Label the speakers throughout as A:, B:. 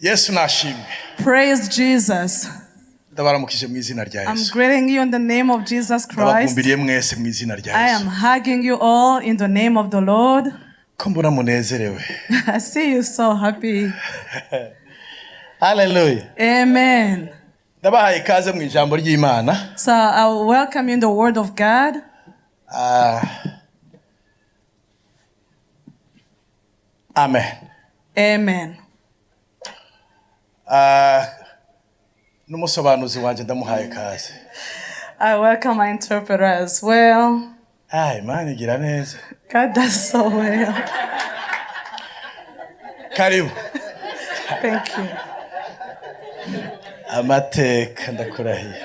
A: Yesu nashimwe.
B: Praise Jesus.
A: Ndabaramukije mu izina rya
B: I'm
A: Yesu.
B: Greeting you in the name of Jesus Christ.
A: Ndabagumbiriye mwese mu izina rya
B: I
A: Yesu.
B: am hugging you all in the name of the Lord.
A: Ko mbona munezerewe.
B: I see you so happy.
A: Haleluya.
B: Amen.
A: Ndabahaye ikaze mu ijambo ry'Imana.
B: So I welcome you in the Word of God.
A: Ah. Amen.
B: Amen.
A: Ah, n'umusobanuzi wanjye ndamuhaye ikaze.
B: I welcome my interpreter as well.
A: Ah, Imana igira neza.
B: God does so well.
A: Karibu.
B: Thank you.
A: Amateka ndakurahiye.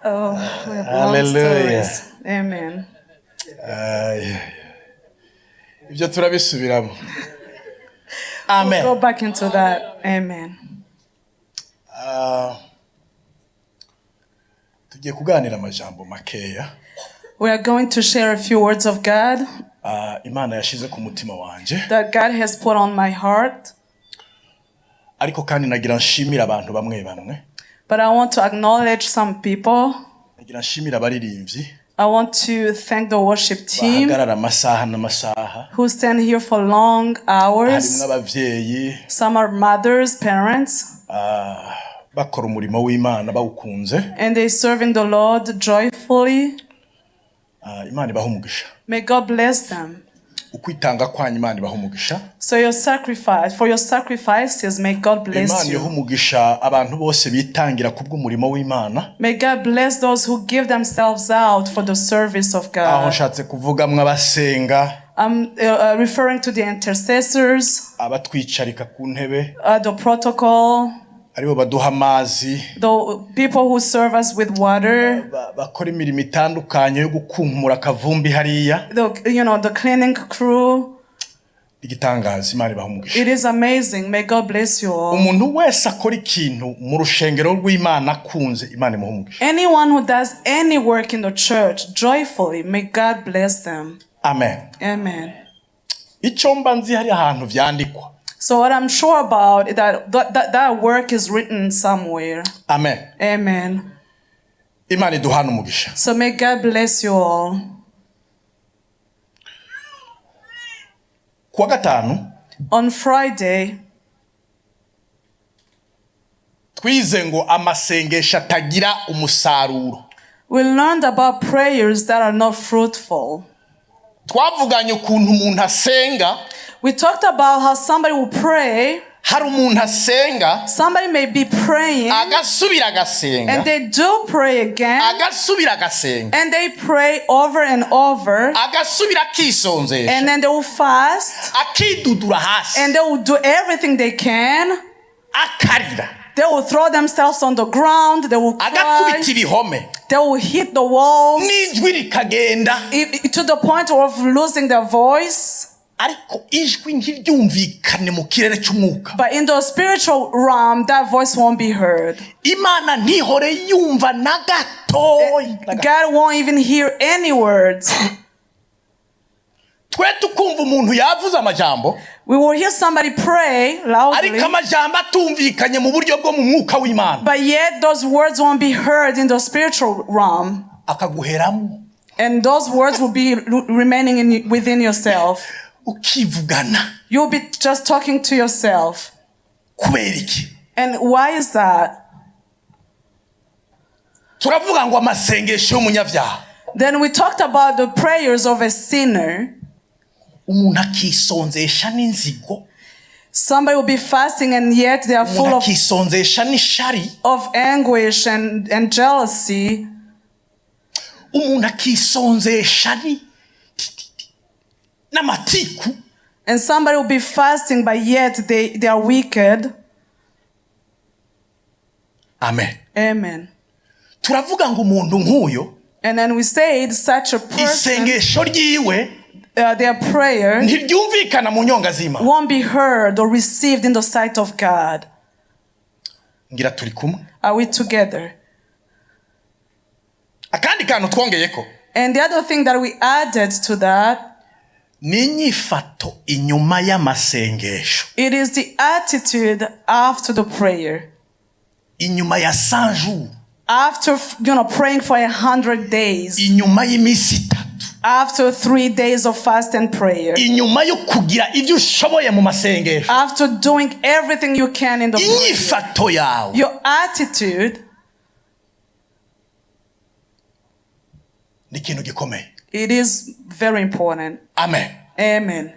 B: Oh, we have long
A: Hallelujah.
B: stories. Amen.
A: Ay, ay. Ibyo turabisubiramo. Amen.
B: We'll go back into that. Amen.
A: Ah, tugiye kuganira amajambo makeya.
B: We are going to share a few words of God
A: Ah, Imana yashize ku mutima wanje,
B: that God has put on my heart.
A: Ariko kandi nagira nshimira abantu bamwe bamwe.
B: But I want to acknowledge some people.
A: Nagira nshimira abaririmbyi
B: I want to thank the worship team
A: bahagarara amasaha n'amasaha,
B: who stand here for long hours.
A: harimo abavyeyi,
B: Some are mothers, parents,
A: ah, bakora umurimo w'Imana bawukunze.
B: And they serving the Lord joyfully.
A: Ah, Imana ibahe umugisha.
B: May God bless them.
A: Ukwitanga kwanyu Imana ibahe umugisha.
B: So your sacrifice, for your sacrifices, may God bless
A: Imana ihe
B: you.
A: Umugisha abantu bose bitangira kubw'umurimo w'Imana.
B: May God bless those who give themselves out for the service of
A: Aho
B: God.
A: nshatse kuvuga mw'abasenga,
B: I'm referring to the intercessors,
A: abatwicarika ku ntebe,
B: the protocol,
A: aribo baduha amazi,
B: the people who serve us with water,
A: bakora imirimo itandukanye yo gukunkumura akavumbi hariya.
B: The you know the cleaning crew.
A: Igitangaza, Imana ibaha umugisha.
B: It is amazing. May God bless you all.
A: Umuntu wese akora ikintu mu rushengero rw'Imana akunze, Imana imuha umugisha.
B: Anyone who does any work in the church joyfully, may God bless them.
A: Amen.
B: Amen.
A: Icyo mba nzi hari ahantu vyandikwa.
B: So what I'm sure about is that work is written somewhere.
A: Amen.
B: Amen.
A: Imana iduhane umugisha.
B: So may God bless you all.
A: Kuwa gatanu,
B: On Friday,
A: twize ngo amasengesho atagira umusaruro.
B: We learned about prayers that are not fruitful.
A: Twavuganye ukuntu umuntu asenga.
B: We talked about how somebody will pray.
A: Hari umuntu asenga,
B: Somebody may be praying,
A: agasubira agasenga,
B: and they do pray again,
A: agasubira agasenga,
B: and they pray over and over,
A: agasubira akisonzesha,
B: and then they will fast,
A: akidudura hasi,
B: and they will do everything they can.
A: Akarira,
B: They will throw themselves on the ground, they will cry,
A: agakubita ibihome,
B: they will hit the walls,
A: n'ijwi rikagenda,
B: to the point of losing their voice.
A: Ariko ijwi ntiryumvikane mu kirere cy'umwuka.
B: But in the spiritual realm, that voice won't be heard.
A: Imana ntihore yumva na gatoya.
B: God won't even hear any words.
A: Twe tukumva umuntu yavuze amajambo,
B: We will hear somebody pray loudly,
A: ariko amajambo atumvikanye mu buryo bwo mu mwuka w'Imana,
B: but yet those words won't be heard in the spiritual realm.
A: Akaguheramo.
B: And those words will be remaining within yourself.
A: Ukivugana.
B: You'll be just talking to yourself.
A: Kubera iki?
B: And why is that?
A: Turavuga ngo amasengesho y'umunyabyaha.
B: Then we talked about the prayers of a sinner.
A: Umuntu akisonzesha n'inzigo,
B: Somebody will be fasting and yet they are full
A: umuntu
B: of,
A: akisonzesha n'ishari,
B: of anguish and jealousy.
A: Umuntu akisonzesha n'amatiku.
B: And somebody will be fasting, but yet they are wicked.
A: Amen.
B: Amen.
A: Turavuga ngo umuntu nk'uyo,
B: And then we said such a person,
A: isengesho ryiwe
B: their prayer
A: ntiryumvikana mu nyonga z'Imana.
B: Won't be heard or received in the sight of God.
A: Ngira turi kumwe.
B: Are we together?
A: Akandi kantu twongeyeko,
B: And the other thing that we added to that,
A: Ni inyifato inyuma y'amasengesho.
B: It is the attitude after the prayer.
A: Inyuma ya 100 jours.
B: After praying for 100 days.
A: Inyuma y'iminsi 3.
B: After 3 days of fast and prayer.
A: Inyuma yo kugira ibyo ushoboye mu masengesho.
B: After doing everything you can in the prayer.
A: Inyifato yawe
B: Your attitude,
A: ni ikintu gikomeye.
B: It is very important.
A: Amen.
B: Amen.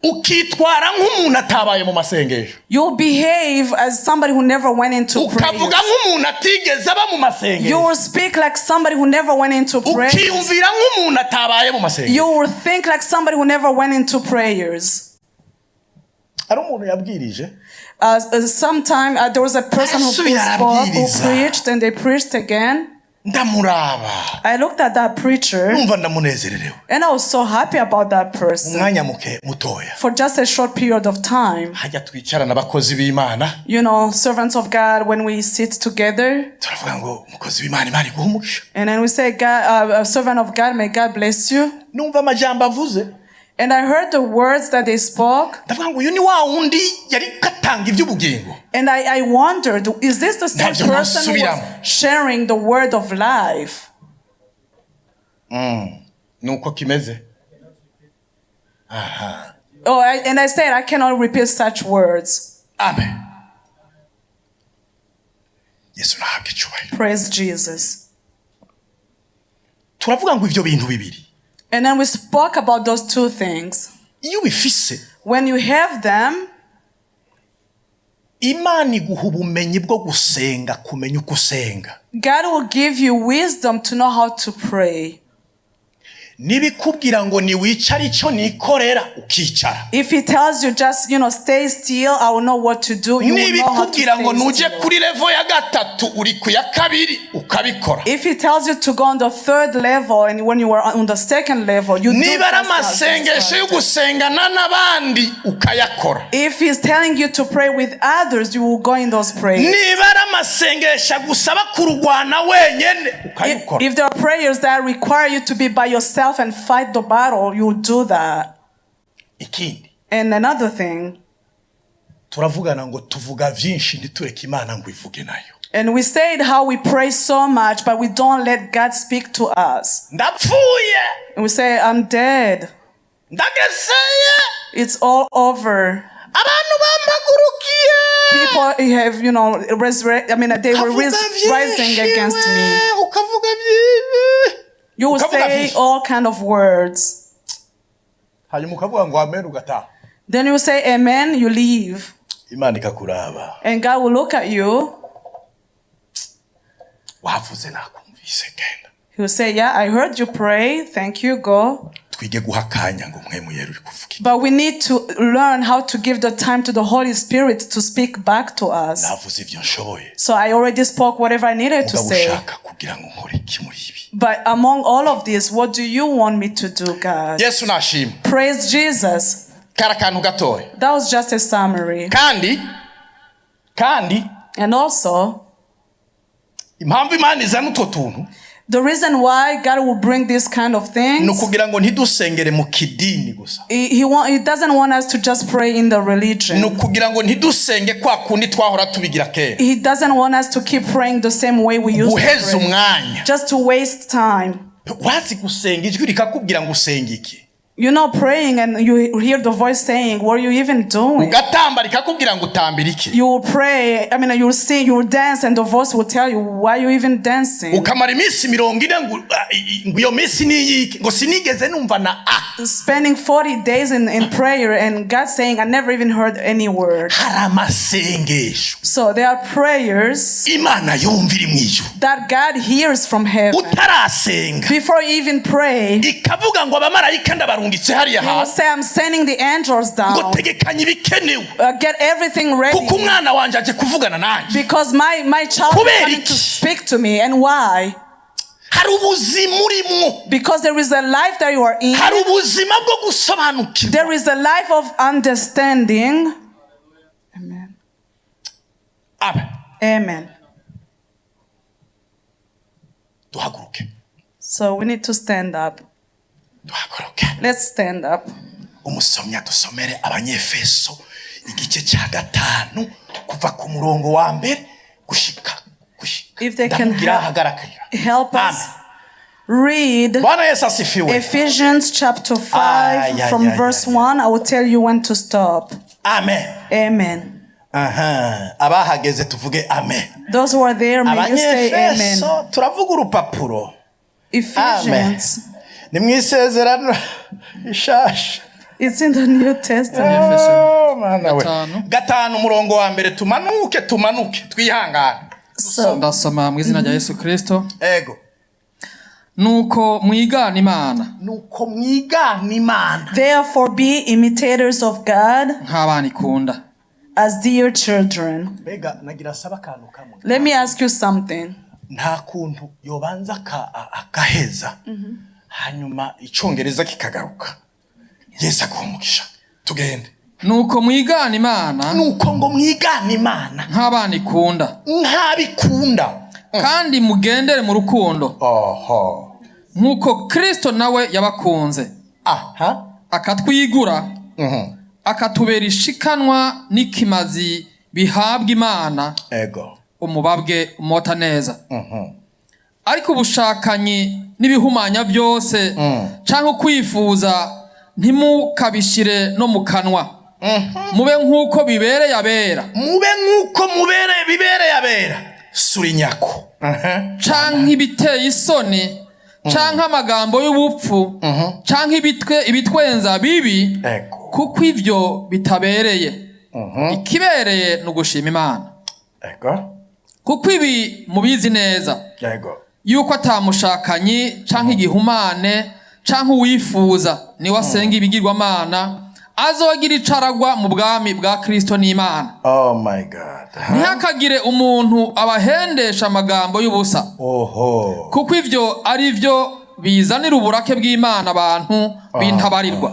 A: Ukitwara nk'umuntu atabaye mu masengesho.
B: You'll behave as somebody who never went into prayer.
A: Ukavuga nk'umuntu atigeze aba mu masengesho.
B: You will speak like somebody who never went into prayer.
A: Ukiyumvira nk'umuntu atabaye mu masengesho.
B: You will think like somebody who never went into prayers.
A: Hari umuntu yabwirije.
B: Sometime there was a person who
A: Arasubira
B: spoke, who
A: arabwiriza.
B: Preached, and they preached again.
A: Ndamuraba.
B: I looked at that preacher,
A: Numva ndamunezererewe.
B: And I was so happy about that person
A: Umwanya muke mutoya.
B: For just a short period of time.
A: Hajya twicarana abakozi b'Imana.
B: Servants of God, when we sit together,
A: Turavuga ngo umukozi w'Imana, Imana iguhe umugisha.
B: And then we say, "God, a servant of God, may God bless you."
A: Numva amajambo avuze.
B: And I heard the words that they spoke,
A: Ndavuga ngo uyu ni wa wundi yari atanga iby'ubugingo.
B: And I wondered, is this the same
A: Ntabyo
B: person who was
A: nosubiramo.
B: Sharing the word of life?
A: Nuko kimeze.
B: Oh, and I said, I cannot repeat such words.
A: Amen. Yesu nahabwe icyubahiro.
B: Praise Jesus.
A: Turavuga ngo ibyo bintu bibiri,
B: And then we spoke about those two things.
A: Iyo ubifise,
B: When you have them,
A: Imana iguha ubumenyi bwo gusenga, kumenya uko usenga.
B: God will give you wisdom to know how to pray.
A: Nibikubwira ngo niwicare icyo nikorera, ukicara.
B: If He tells you just stay still, I will know what to do, you will know how to
A: Nibikubwira ngo
B: stay
A: nujye
B: still.
A: Kuri level ya gatatu uri ku ya kabiri, ukabikora.
B: If He tells you to go on the third level and when you are on the second level, you do
A: Niba ari
B: just as
A: amasengesho yo
B: instructed.
A: gusengana n'abandi, ukayakora.
B: If He's telling you to pray with others, you will go in those prayers.
A: Niba ari amasengesho agusaba kurwana wenyine, ukayikora.
B: If there are prayers that require you to be by yourself and fight the battle, you will do that.
A: Ikindi,
B: And another thing,
A: turavugana ngo tuvuga byinshi ntitureke Imana ngo ivuge nayo.
B: And we said how we pray so much, but we don't let God speak to us.
A: Ndapfuye.
B: And we say, "I'm dead.
A: Ndageseye.
B: It's all over."
A: Abantu bampagurukiye.
B: People have resurrect. I mean, they were
A: Ukavuga
B: rising
A: byinshi
B: against
A: we,
B: me.
A: ukavuga byinshi.
B: You will
A: Ukavuga
B: say
A: byinshi.
B: All kind of words.
A: Hanyuma ukavuga ngo amen, ugataha.
B: Then you say amen, you leave.
A: Imana ikakuraba.
B: And God will look at you.
A: Wavuze nakumvise, genda.
B: He will say, "Yeah, I heard you pray. Thank you, go."
A: Twige guha akanya ngo Mpwemu Yera uri kuvuga iki.
B: But we need to learn how to give the time to the Holy Spirit to speak back to us.
A: Navuze ibyo nshoboye.
B: So I already spoke whatever I needed to
A: Mugabo
B: say.
A: ushaka kugira ngo nkore iki muri ibi?
B: But among all of this, what do you want me to do, God?
A: Yesu nashimwe.
B: Praise Jesus.
A: Kari akantu gatoya.
B: That was just a summary.
A: Kandi
B: And also,
A: impamvu Imana izana utwo tuntu
B: the reason why God will bring this kind of
A: ni
B: things,
A: ukugira ngo ntidusengere mu kidini gusa.
B: He doesn't want us to just pray in the
A: Ni
B: religion.
A: ukugira ngo ntidusenge kwa kundi twahora tubigira kera.
B: He doesn't want us to keep praying the same way we used to
A: Guheza
B: pray.
A: umwanya.
B: Just to waste time.
A: Wazi gusenga ijwi rikakubwira ngo usenge iki.
B: Praying and you hear the voice saying, "What are you even doing?"
A: Ugatamba rikakubwira ngo utambira iki.
B: You will pray, I mean, you will sing, you will dance, and the voice will tell you, "Why are you even dancing?"
A: Ukamara iminsi 40 ngo ah, ngo iyo minsi ni iyiki, ngo sinigeze numva na a.
B: Spending 40 days in prayer and God saying, "I never even heard any word."
A: Hari amasengesho
B: So there are prayers
A: Imana yumva iri mu ijuru
B: that God hears from heaven.
A: Utarasenga.
B: Before you even pray,
A: Ikavuga ngo abamarayika ndabarungitse hariya
B: He will
A: hasi
B: say, "I'm sending the angels
A: ngo
B: down.
A: tegekanya ibikenewe
B: Get everything ready."
A: kuko umwana wanjye aje kuvugana nanjye.
B: Because my child is
A: Kubera
B: coming to
A: iki?
B: Speak to me. And why?
A: Hari ubuzima urimo.
B: Because there is a life that you are in.
A: Hari ubuzima bwo gusobanukirwa.
B: There is a life of understanding. Amen.
A: Amen.
B: Amen.
A: Duhaguruke.
B: So we need to stand up.
A: Duhaguruke. Duhaguruke.
B: Let's stand up.
A: Umusomyi adusomere Abanyefeso igice cya 5, kuva ku murongo wa mbere gushika
B: If they can
A: ndamubwira ahagaragara.
B: Help us
A: Amen.
B: read
A: Bwana Yesu asifiwe.
B: Ephesians chapter 5
A: Ay, ay,
B: from
A: ay,
B: verse
A: ay,
B: 1. I will tell you when to stop.
A: Amen.
B: Amen.
A: Aha, abahageze tuvuge amen.
B: Those who are there, may you say amen.
A: Abanyefeso, turavuga urupapuro. Amen.
B: Ephesians.
A: Ni mu Isezerano Ishasha.
B: It's in the New Testament.
C: Efeso
A: Oh, Mana we.
C: 5.
A: 5, umurongo wa mbere, tumanuke, tumanuke, twihangane.
B: So,
C: Ndasoma mu izina rya Yesu Kristo.
A: Ego.
C: Nuko mwigana Imana
A: Nuko mwigana Imana
B: therefore be imitators of God
C: nk'abana ikunda.
B: as dear children.
A: Mbega nagira asaba akantu kamwe.
B: Let me ask you something.
A: Nta kuntu yobanza akaheza, hanyuma Icyongereza kikagaruka? Yesu aguha umugisha, tugende.
C: Nuko mwigana Imana
A: Nuko ngo mwigana Imana
C: nk'abana ikunda,
A: nk'abikunda,
C: kandi mugendere mu rukundo nk'uko Kristo nawe yabakunze, akatwigura, akatubera ishikanwa n'ikimazi bihabwa Imana, umubabwe umota neza. Ariko ubushakanyi n'ibihumanya byose canke ukwifuza ntimukabishire no mu kanwa, mube nk'uko bibereye abera.
A: Mube nk'uko mubereye, bibereye abera, sura inyako.
C: Canke ibiteye isoni, canke amagambo y'ubupfu, canke ibitwenza bibi, kuko ivyo bitabereye. Ikibereye ni ugushima Imana. Kuko ibi mubizi neza, yuko atamushakanyi canke igihumane canke uwifuza, niwe asenga ibigirwamana, azogira ico aragwa mu bwami bwa Kristo n'Imana.
A: Oh my God.
C: Ntihakagire umuntu abahendesha amagambo y'ubusa, kuko ivyo ari vyo bizanira uburake bw'Imana abantu b'intabarirwa.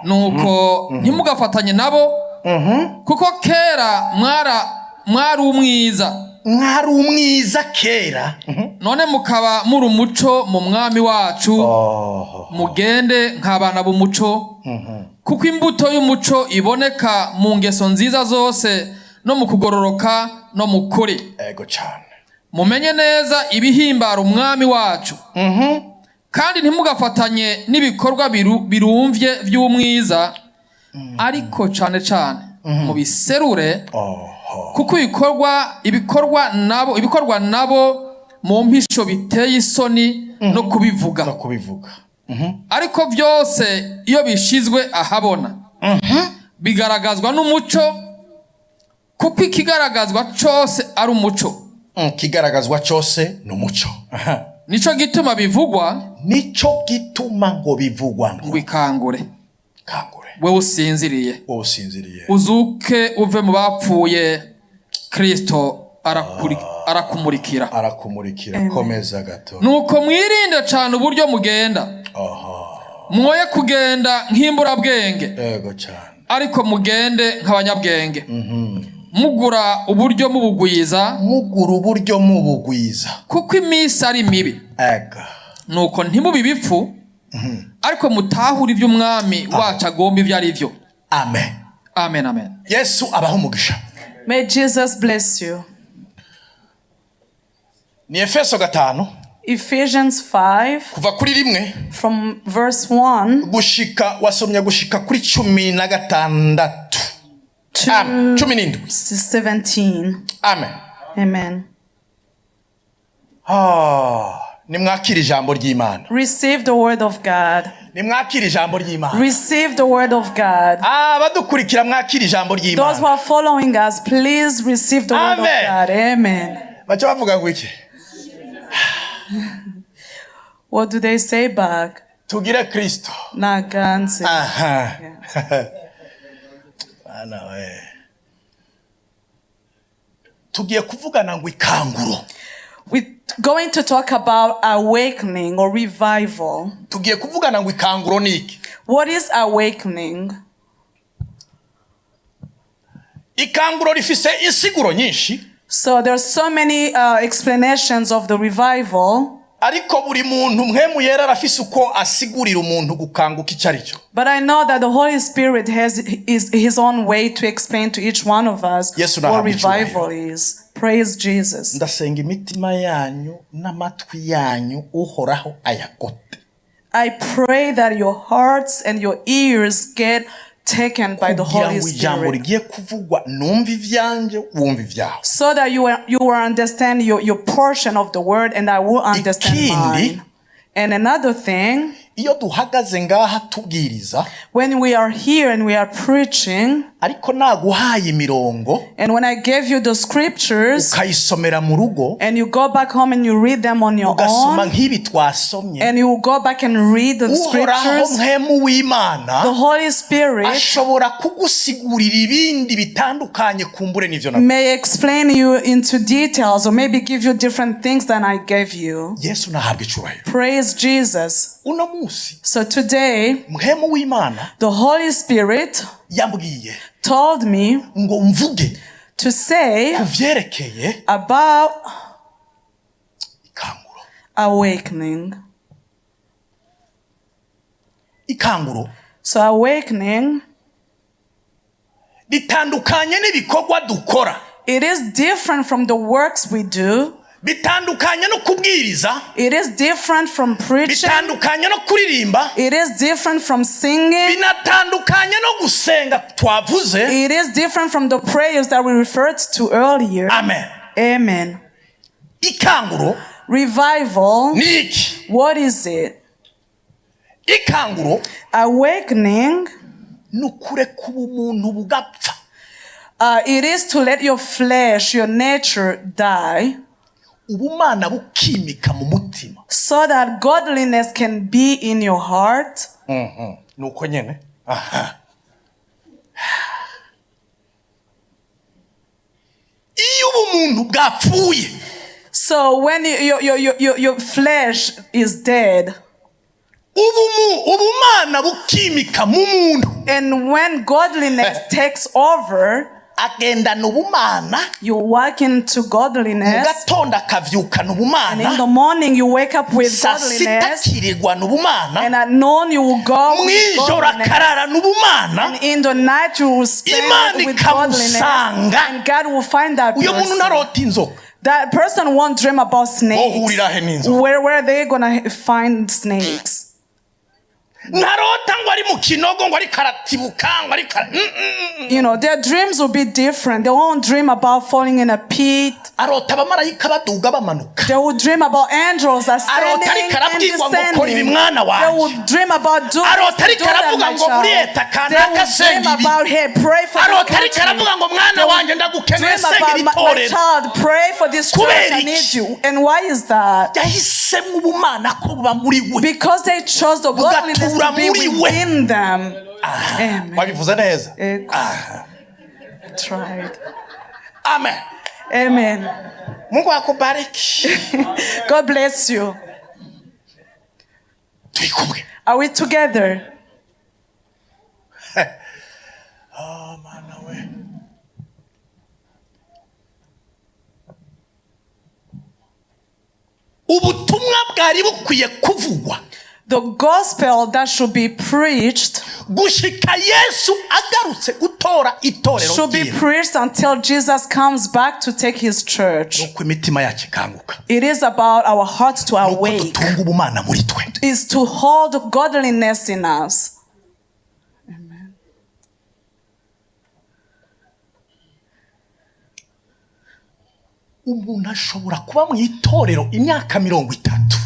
C: Nuko ntimugafatanye nabo, kuko kera mwari umwiza,
A: Mwari umwiza kera.
C: None mukaba muri umuco mu Mwami wacu. Mugende nk'abana b'umuco, kuko imbuto y'umuco iboneka mu ngeso nziza zose no mu kugororoka no mu kuri.
A: Ego cyane.
C: Mumenye neza ibihimbara Umwami wacu, kandi ntimugafatanye n'ibikorwa birumvye vy'umwiza, ariko cane cane mubiserure, kuko ibikorwa nabo mu mpisho biteye isoni no kubivuga.
A: No kubivuga.
C: Ariko byose iyo bishizwe ahabona bigaragazwa n'umuco, kuko ikigaragazwa cose ari umuco.
A: Ikigaragazwa cyose ni umuco. Aha.
C: Nico gituma bivugwa
A: Nico gituma ngo bivugwa ngo
C: ngo: "Ikangure,
A: kangure,
C: wewe usinziriye,
A: wowe usinziriye,
C: uzuke uve mu bapfuye, Kristo arakumurikira."
A: Arakumurikira. Komeza gato.
C: Nuko mwirinde cane uburyo mugenda, mwoye kugenda nk'imburabwenge,
A: Ego cyane.
C: ariko mugende nk'abanyabwenge, mugura uburyo mubugwiza,
A: Mugura uburyo mubugwiza,
C: kuko iminsi ari mibi. Nuko ntimube ibipfu, ariko mutahure iby'Umwami wacu agomba ibyo ari byo.
A: Amen.
C: Amen, amen.
A: Yesu abaho umugisha.
B: May Jesus bless you.
A: Ni Efeso 5,
B: Ephesians 5
A: kuva kuri 1
B: from verse 1
A: gushika, wasomye gushika kuri 16.
B: to
A: Amen. 17.
B: 17.
A: Amen.
B: Amen.
A: Ah, nimwakire ijambo ry'Imana.
B: Receive the word of God.
A: Nimwakire ijambo ry'Imana.
B: Receive the word of God.
A: Abadukurikira, mwakire ijambo
B: Those who
A: ry'Imana.
B: are following us, please receive the word of
A: Amen.
B: God. Amen.
A: Baca bavuga ngo iki?
B: What do they say back?
A: Tugire Kristo.
B: Naganze.
A: Aha. Bana we, tugiye kuvugana ngo ikanguro.
B: We're going to talk about awakening or revival.
A: Tugiye kuvugana ngo ikanguro ni iki?
B: What is awakening?
A: Ikanguro rifise insiguro nyinshi.
B: So there's so many explanations of the revival.
A: Ariko buri muntu Mpwemu Yera arafise uko asigurira umuntu gukanguka icyo ari cyo.
B: But I know that the Holy Spirit has his own way to explain to each one of us
A: Yesu
B: what
A: nahabwe icyubahiro.
B: revival is. Praise Jesus.
A: Ndasenga imitima yanyu n'amatwi yanyu Uhoraho ayagote.
B: I pray that your hearts and your ears get taken by the
A: Kugira
B: Holy
A: ngo ijambo
B: Spirit,
A: rigiye kuvugwa numva ibyanjye, wumva ibyawe.
B: so that you will understand your portion of the word and I will understand
A: Ikindi,
B: mine. And another thing,
A: iyo duhagaze ngaha tubwiriza,
B: when we are here and we are preaching,
A: ariko naguhaye imirongo,
B: and when I gave you the scriptures,
A: ukayisomera mu rugo,
B: and you go back home and you read them on your
A: ugasoma
B: own,
A: nk'ibi twasomye,
B: and you go back and read the
A: Uhoraho
B: scriptures,
A: Mpwemu w'Imana
B: the Holy Spirit
A: ashobora kugusigurira ibindi bitandukanye kumbure n'ivyo navuze.
B: may explain you into details or maybe give you different things than I gave you.
A: Yesu nahabwa icubahiro.
B: Praise Jesus.
A: Uno munsi
B: So today,
A: Mpwemu w'Imana
B: the Holy Spirit
A: yambwiye
B: told me
A: ngo mvuge
B: to say
A: ku vyerekeye
B: about
A: ikanguro.
B: awakening.
A: Ikanguro
B: So awakening,
A: bitandukanye n'ibikorwa dukora,
B: it is different from the works we do.
A: Bitandukanye no kubwiriza,
B: It is different from preaching.
A: bitandukanye no kuririmba,
B: It is different from singing.
A: binatandukanye no gusenga twavuze.
B: It is different from the prayers that we referred to earlier.
A: Amen.
B: Amen.
A: Ikanguro
B: Revival,
A: ni iki?
B: what is it?
A: Ikanguro
B: Awakening,
A: ni ukureka ubumuntu bugapfa,
B: it is to let your flesh, your nature die,
A: ubumana bukimika mu mutima.
B: So that godliness can be in your heart.
A: Ni uko nyene. Aha. Iyo ubumuntu bwapfuye,
B: So when your flesh is dead,
A: ubumana bukimika mu muntu,
B: and when godliness takes over,
A: agendana ubumana,
B: you walk into
A: mu
B: godliness.
A: gatondo akavyukana
B: And in
A: ubumana,
B: the morning you wake up with
A: saa sita
B: godliness.
A: akirirwana ubumana,
B: And at noon you will go with
A: mw'ijoro
B: godliness.
A: akararana ubumana.
B: And in the night you will spend
A: Imana
B: with godliness.
A: ikamusanga.
B: And God will find that
A: Uyo muntu
B: person.
A: ntarota inzoka.
B: That person won't dream about snakes.
A: Bohurira he n'inzoka?
B: Where are they gonna find snakes?
A: Ntarota ngo ari mu kinogo ngo ariko aratibuka ngo ariko ara-.
B: Their dreams will be different. They won't dream about falling in a pit.
A: Arota abamarayika baduga bamanuka.
B: They will dream about angels ascending
A: Arota ariko
B: and
A: arabwirwa ngo kora ibi
B: descending.
A: mwana
B: They
A: wanjye.
B: will dream about doing
A: Arota
B: this,
A: ariko
B: do that,
A: aravuga
B: my
A: ngo muri
B: child.
A: leta
B: They
A: kanaka
B: will
A: senga
B: dream
A: ibi.
B: about, hey, pray for this
A: Arota ariko
B: country.
A: aravuga ngo mwana wanjye ndagukeneye,
B: Dream
A: senga
B: about
A: iri
B: my
A: torero.
B: child, pray for this church,
A: Kubera
B: I
A: iki?
B: need you. And why is that?
A: Yahisemo ubumana ko buba muri we.
B: Because they chose the godliness
A: Bugatura
B: to be
A: muri we.
B: within them. Amen.
A: Wabivuze neza.
B: Ego. Tried.
A: Amen.
B: Amen.
A: Mungu akubariki.
B: God bless you.
A: Turi kumwe?
B: Are we together?
A: Ah, Mana we. Ubutumwa bwari bukwiye kuvugwa
B: The gospel that should be preached
A: gushika Yesu agarutse gutora itorero
B: should be
A: ryiwe.
B: preached until Jesus comes back to take his church.
A: Nuko imitima yacu ikanguka,
B: It is about our hearts to
A: nuko
B: awake.
A: dutunga ubumana muri twe.
B: Is to hold godliness in us. Amen.
A: Umuntu ashobora kuba mu itorero imyaka 30,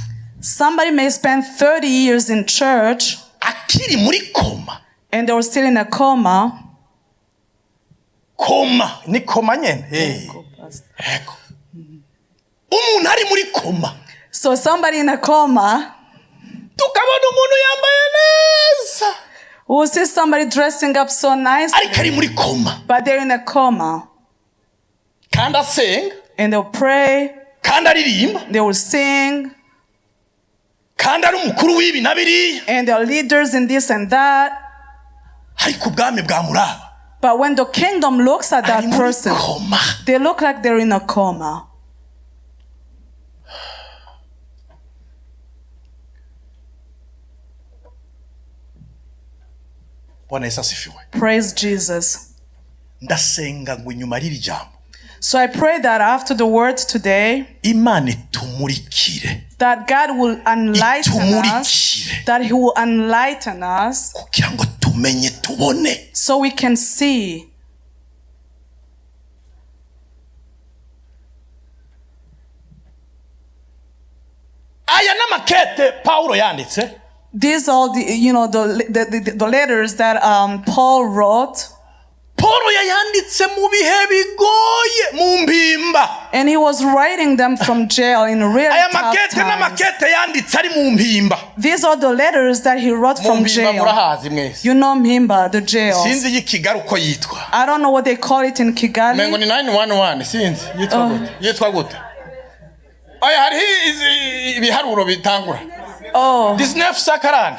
B: Somebody may spend 30 years in church
A: akiri muri koma.
B: And they were still in a coma.
A: Koma ni koma nyene. Ego. Umuntu ari muri koma,
B: So somebody in a coma,
A: tukabona umuntu yambaye neza,
B: we'll see somebody dressing up so nice,
A: ariko ari muri koma,
B: but they're in a coma.
A: Kandi asenga,
B: And they'll pray,
A: kandi aririmba,
B: they will sing,
A: kandi ari umukuru w'ibi na biriya,
B: and they're leaders in this and that.
A: Ariko ubwami bwamuraba,
B: But when the kingdom looks at
A: ari
B: that
A: muri
B: person,
A: koma.
B: They look like they're in a coma.
A: Bwana Yesu asifiwe.
B: Praise Jesus.
A: Ndasenga ngo inyuma y'iri jambo,
B: So I pray that after the word today,
A: Imana itumurikire,
B: that God will enlighten us,
A: itumurikire
B: that He will enlighten us
A: kugira ngo tumenye, tubone.
B: so we can see.
A: Aya n'amakete Pawulo yanditse.
B: These are the, you know, the letters that Paul wrote,
A: Paul yayanditse mu bihe bigoye, mu mpimba.
B: And he was writing them from jail in really
A: Aya
B: tough
A: makete
B: times.
A: n'amakete yanditse ari mu mpimba.
B: These are the letters that he wrote
A: Mu
B: from
A: mpimba
B: jail.
A: murahazi mwese.
B: You know Mpimba, the jail.
A: Sinzi y'i Kigali uko yitwa.
B: I don't know what they call it in
A: Mengo
B: Kigali.
A: ni 911, sinzi yitwa gute, yitwa gute. Oya, hariho ibiharuro bitangura
B: Oh,
A: 1940,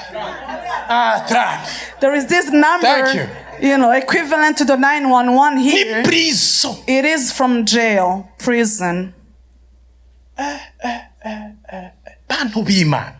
A: ah, 30.
B: There is this number,
A: Thank you.
B: Equivalent to the 911
A: Ni
B: here.
A: prison.
B: It is from jail, prison.
A: Bantu b'Imana,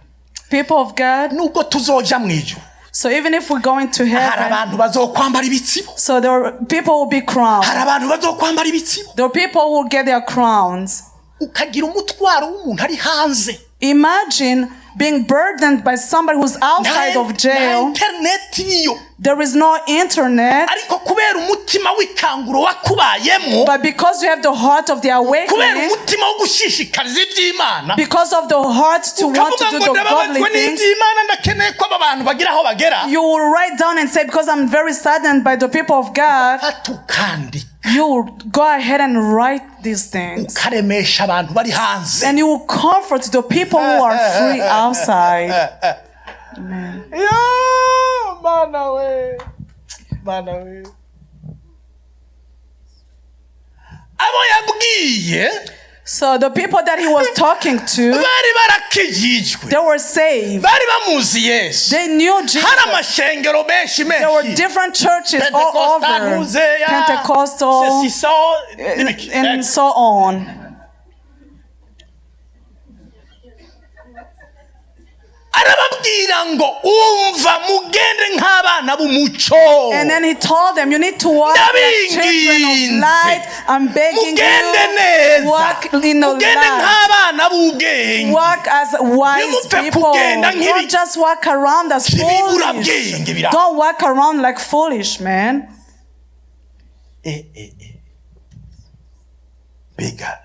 B: People of God.
A: nubwo tuzoja mu ijuru,
B: So even if we're going to
A: hari
B: heaven,
A: abantu bazokwambara ibitsibo.
B: So there are people will be crowned.
A: Hari abantu bazokwambara ibitsibo.
B: There are people who will get their crowns.
A: Ukagira umutwaro w'umuntu ari hanze.
B: Imagine being burdened by somebody who's outside
A: Nta
B: of jail.
A: Interineti iriyo.
B: There is no internet.
A: Ariko kubera umutima w'ikanguro wakubayemo,
B: But because you have the heart of the
A: kubera
B: awakening,
A: umutima wo gushishikariza iby'Imana,
B: because of the heart to want to
A: ukavuga
B: do
A: ngo
B: the
A: ndababazwa
B: godly things,
A: n'iby'Imana, ndakeneye ko aba bantu bagira aho bagera,
B: you will write down and say, "Because I'm very saddened by the people of God,"
A: fata ukandika,
B: you will go ahead and write these things.
A: ukaremesha abantu bari hanze.
B: And you will comfort the people who are free outside. Amen.
A: Ya Mana we, Mana we! Abo yabwiye
B: So the people that he was talking to,
A: bari barakijijwe,
B: they were saved.
A: bari bamuzi Yesu.
B: They knew Jesus.
A: Hari amashengero menshi
B: There were
A: menshi,
B: different churches all
A: Pentecostal,
B: over.
A: Muzeya,
B: Pentecostal,
A: Sesiso, n'ibiki.
B: and so on.
A: Arababwira ngo umva, mugende nk'abana b'umuco.
B: And then he told them, "You need to walk like children of
A: Ndabinginze.
B: Light. I'm begging
A: Mugende
B: you,
A: neza,
B: walk in the
A: mugende
B: light.
A: nk'abana b'ubwenge.
B: Walk as wise
A: Ntimupfe
B: people.
A: kugenda nk'ibi-
B: Don't just walk around as foolish.
A: nk'ibiburabwenge bira-
B: Don't walk around like foolish, man."
A: Eh, eh, eh. Mbega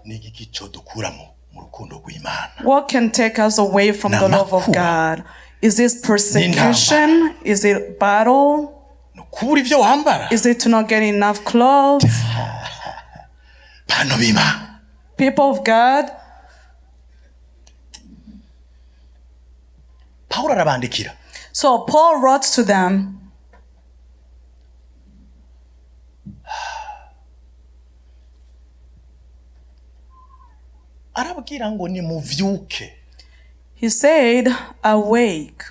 A: ni igiki cyo dukuramo mu rukundo rw'Imana?
B: What can take us away from the love of God? Is this persecution? Is it battle?
A: Ni ukubura ibyo wambara?
B: Is it to not get enough clothes?
A: Bantu b'Imana,
B: People of God,
A: Pawulo arabandikira.
B: So Paul wrote to them.
A: Arabwira ngo nimuvyuke.
B: He said, "Awake,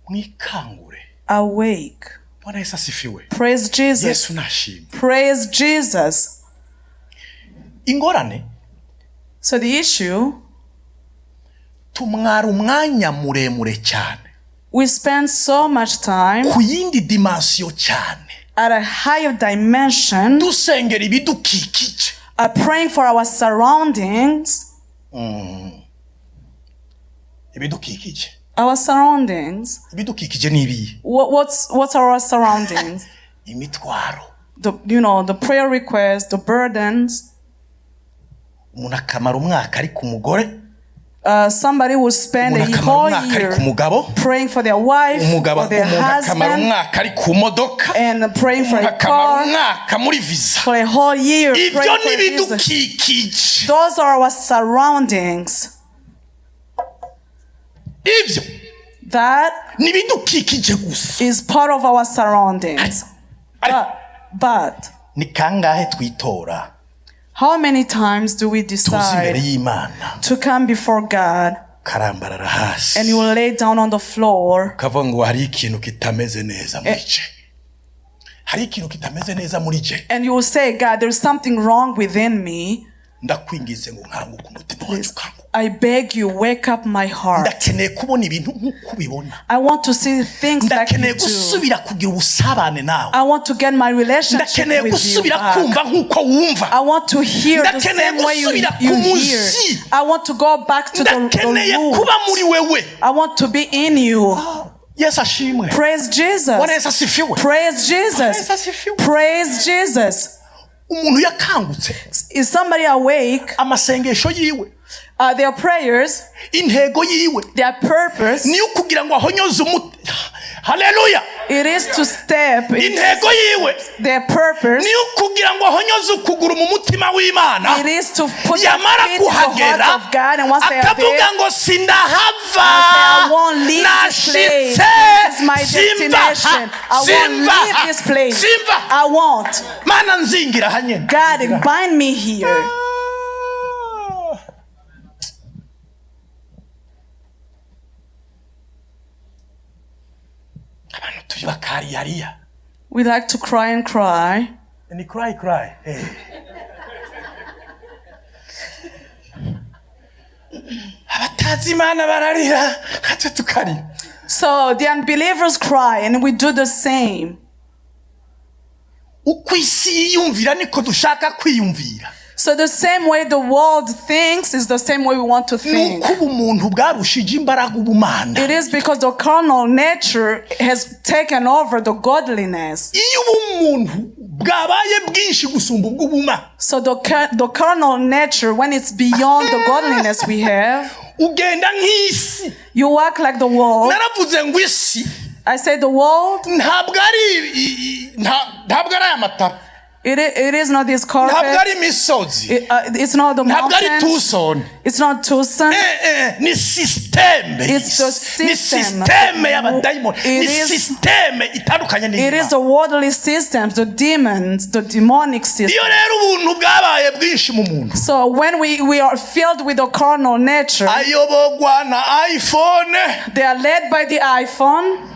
A: Mwikangure.
B: Awake."
A: Bwana Yesu asifiwe.
B: Praise Jesus.
A: Yesu nashimwe.
B: Praise Jesus.
A: Ingorane,
B: So the issue,
A: tumwara umwanya muremure cyane
B: we spend so much time
A: ku yindi dimension cyane,
B: at a higher dimension,
A: dusengera ibidukikije.
B: Praying for our surroundings,
A: Ibidukikije.
B: Our surroundings.
A: Ibidukikije ni ibihe?
B: What's our surroundings?
A: Imitwaro.
B: The you know the prayer requests, the burdens.
A: Umuntu akamara umwaka ari ku mugore,
B: Somebody will spend
A: umuntu
B: a
A: akamara
B: whole
A: umwaka ari
B: year
A: ku mugabo,
B: praying for their wife
A: umugabo,
B: or their
A: umuntu akamara
B: husband
A: umwaka ari ku modoka,
B: and praying for
A: umuntu
B: a
A: akamara
B: car
A: umwaka muri visa.
B: For a whole year.
A: Ibyo
B: Praying for
A: ni
B: a visa.
A: ibidukikije.
B: Those are our surroundings.
A: Ibyo
B: That
A: ni ibidukikije gusa.
B: Is part of our surroundings. But
A: Ni kangahe twitora
B: how many times do we
A: tuza imbere
B: decide
A: y'Imana,
B: to come before God
A: ukarambarara hasi,
B: and you will lay down on the floor
A: ukavuga ngo hari ikintu kitameze neza muri je, hari ikintu kitameze neza muri je.
B: And you will say, "God, there's something wrong within me"?
A: Ndakwingize ngo nkanguke umutima wacu ukanguke.
B: I beg you, wake up my heart.
A: Ndakeneye kubona ibintu nk'uko ubibona.
B: I want to see things like
A: Ndakeneye
B: you do.
A: gusubira kugira ubusabane nawe.
B: I want to get my relationship
A: Ndakeneye
B: with you
A: gusubira
B: back.
A: kumva nk'uko wumva.
B: I want to hear the
A: Ndakeneye
B: same way you,
A: gusubira
B: you
A: ku
B: hear.
A: muzi.
B: I want to go back to the
A: Ndakeneye
B: root.
A: kuba muri wewe.
B: I want to be in you.
A: Yesu ashimwe.
B: Praise Jesus.
A: Bwana Yesu asifiwe.
B: Praise
A: Yesu
B: Jesus.
A: asifiwe.
B: Praise Jesus.
A: Umuntu yakangutse
B: Is somebody awake?
A: amasengesho yiwe,
B: Their prayers,
A: intego yiwe
B: their purpose,
A: niyo kugira ngo ahonyoze umuti. Haleluya.
B: it is to step in
A: Intego yiwe
B: their purpose.
A: niyo kugira ngo ahonyoze ukuguru mu mutima w'Imana.
B: It is to put their
A: Yamara
B: feet in the heart
A: kuhagera
B: of God, and once they are there,
A: akavuga ngo sindahava,
B: I won't leave this place.
A: nashitse,
B: This is my
A: simva,
B: destination. I won't leave
A: simva,
B: this place.
A: simva.
B: I won't.
A: Mana nzingira hanyene.
B: God, bind me here.
A: Abantu turi bakariyariya.
B: We like to cry and cry.
A: Ni cry cry. Eh. Abatazi Imana bararira natwe tukarira.
B: So the unbelievers cry, and we do the same.
A: Uko isi yiyumvira niko dushaka kwiyumvira.
B: So the same way the world thinks is the same way we want to think.
A: Nuko ubumuntu bwarushije imbaraga ubumana.
B: It is because the carnal nature has taken over the godliness.
A: Iyo ubumuntu bwabaye bwinshi gusumba ubw'ubuma,
B: So the carnal nature, when it's beyond the godliness we have,
A: ugenda nk'isi.
B: you walk like the world.
A: Naravuze ngo isi
B: I say the world,
A: ntabwo ari ntabwo ari aya matara,
B: it is not this
A: ntabwo
B: carpet,
A: ari imisozi,
B: it's not the
A: ntabwo ari
B: mountains,
A: Tucson.
B: it's not Tucson.
A: Ni systeme
B: It's the
A: ni
B: system.
A: systeme y'abadayimoni,
B: It
A: ni
B: is-
A: systeme itandukanye
B: It is
A: n'iy'Imana.
B: the worldly systems, the demons, the demonic
A: Iyo
B: system.
A: rero ubuntu bwabaye bwinshi mu muntu,
B: So when we are filled with the carnal nature,
A: ayobogwa na iPhone,
B: they are led by the iPhone,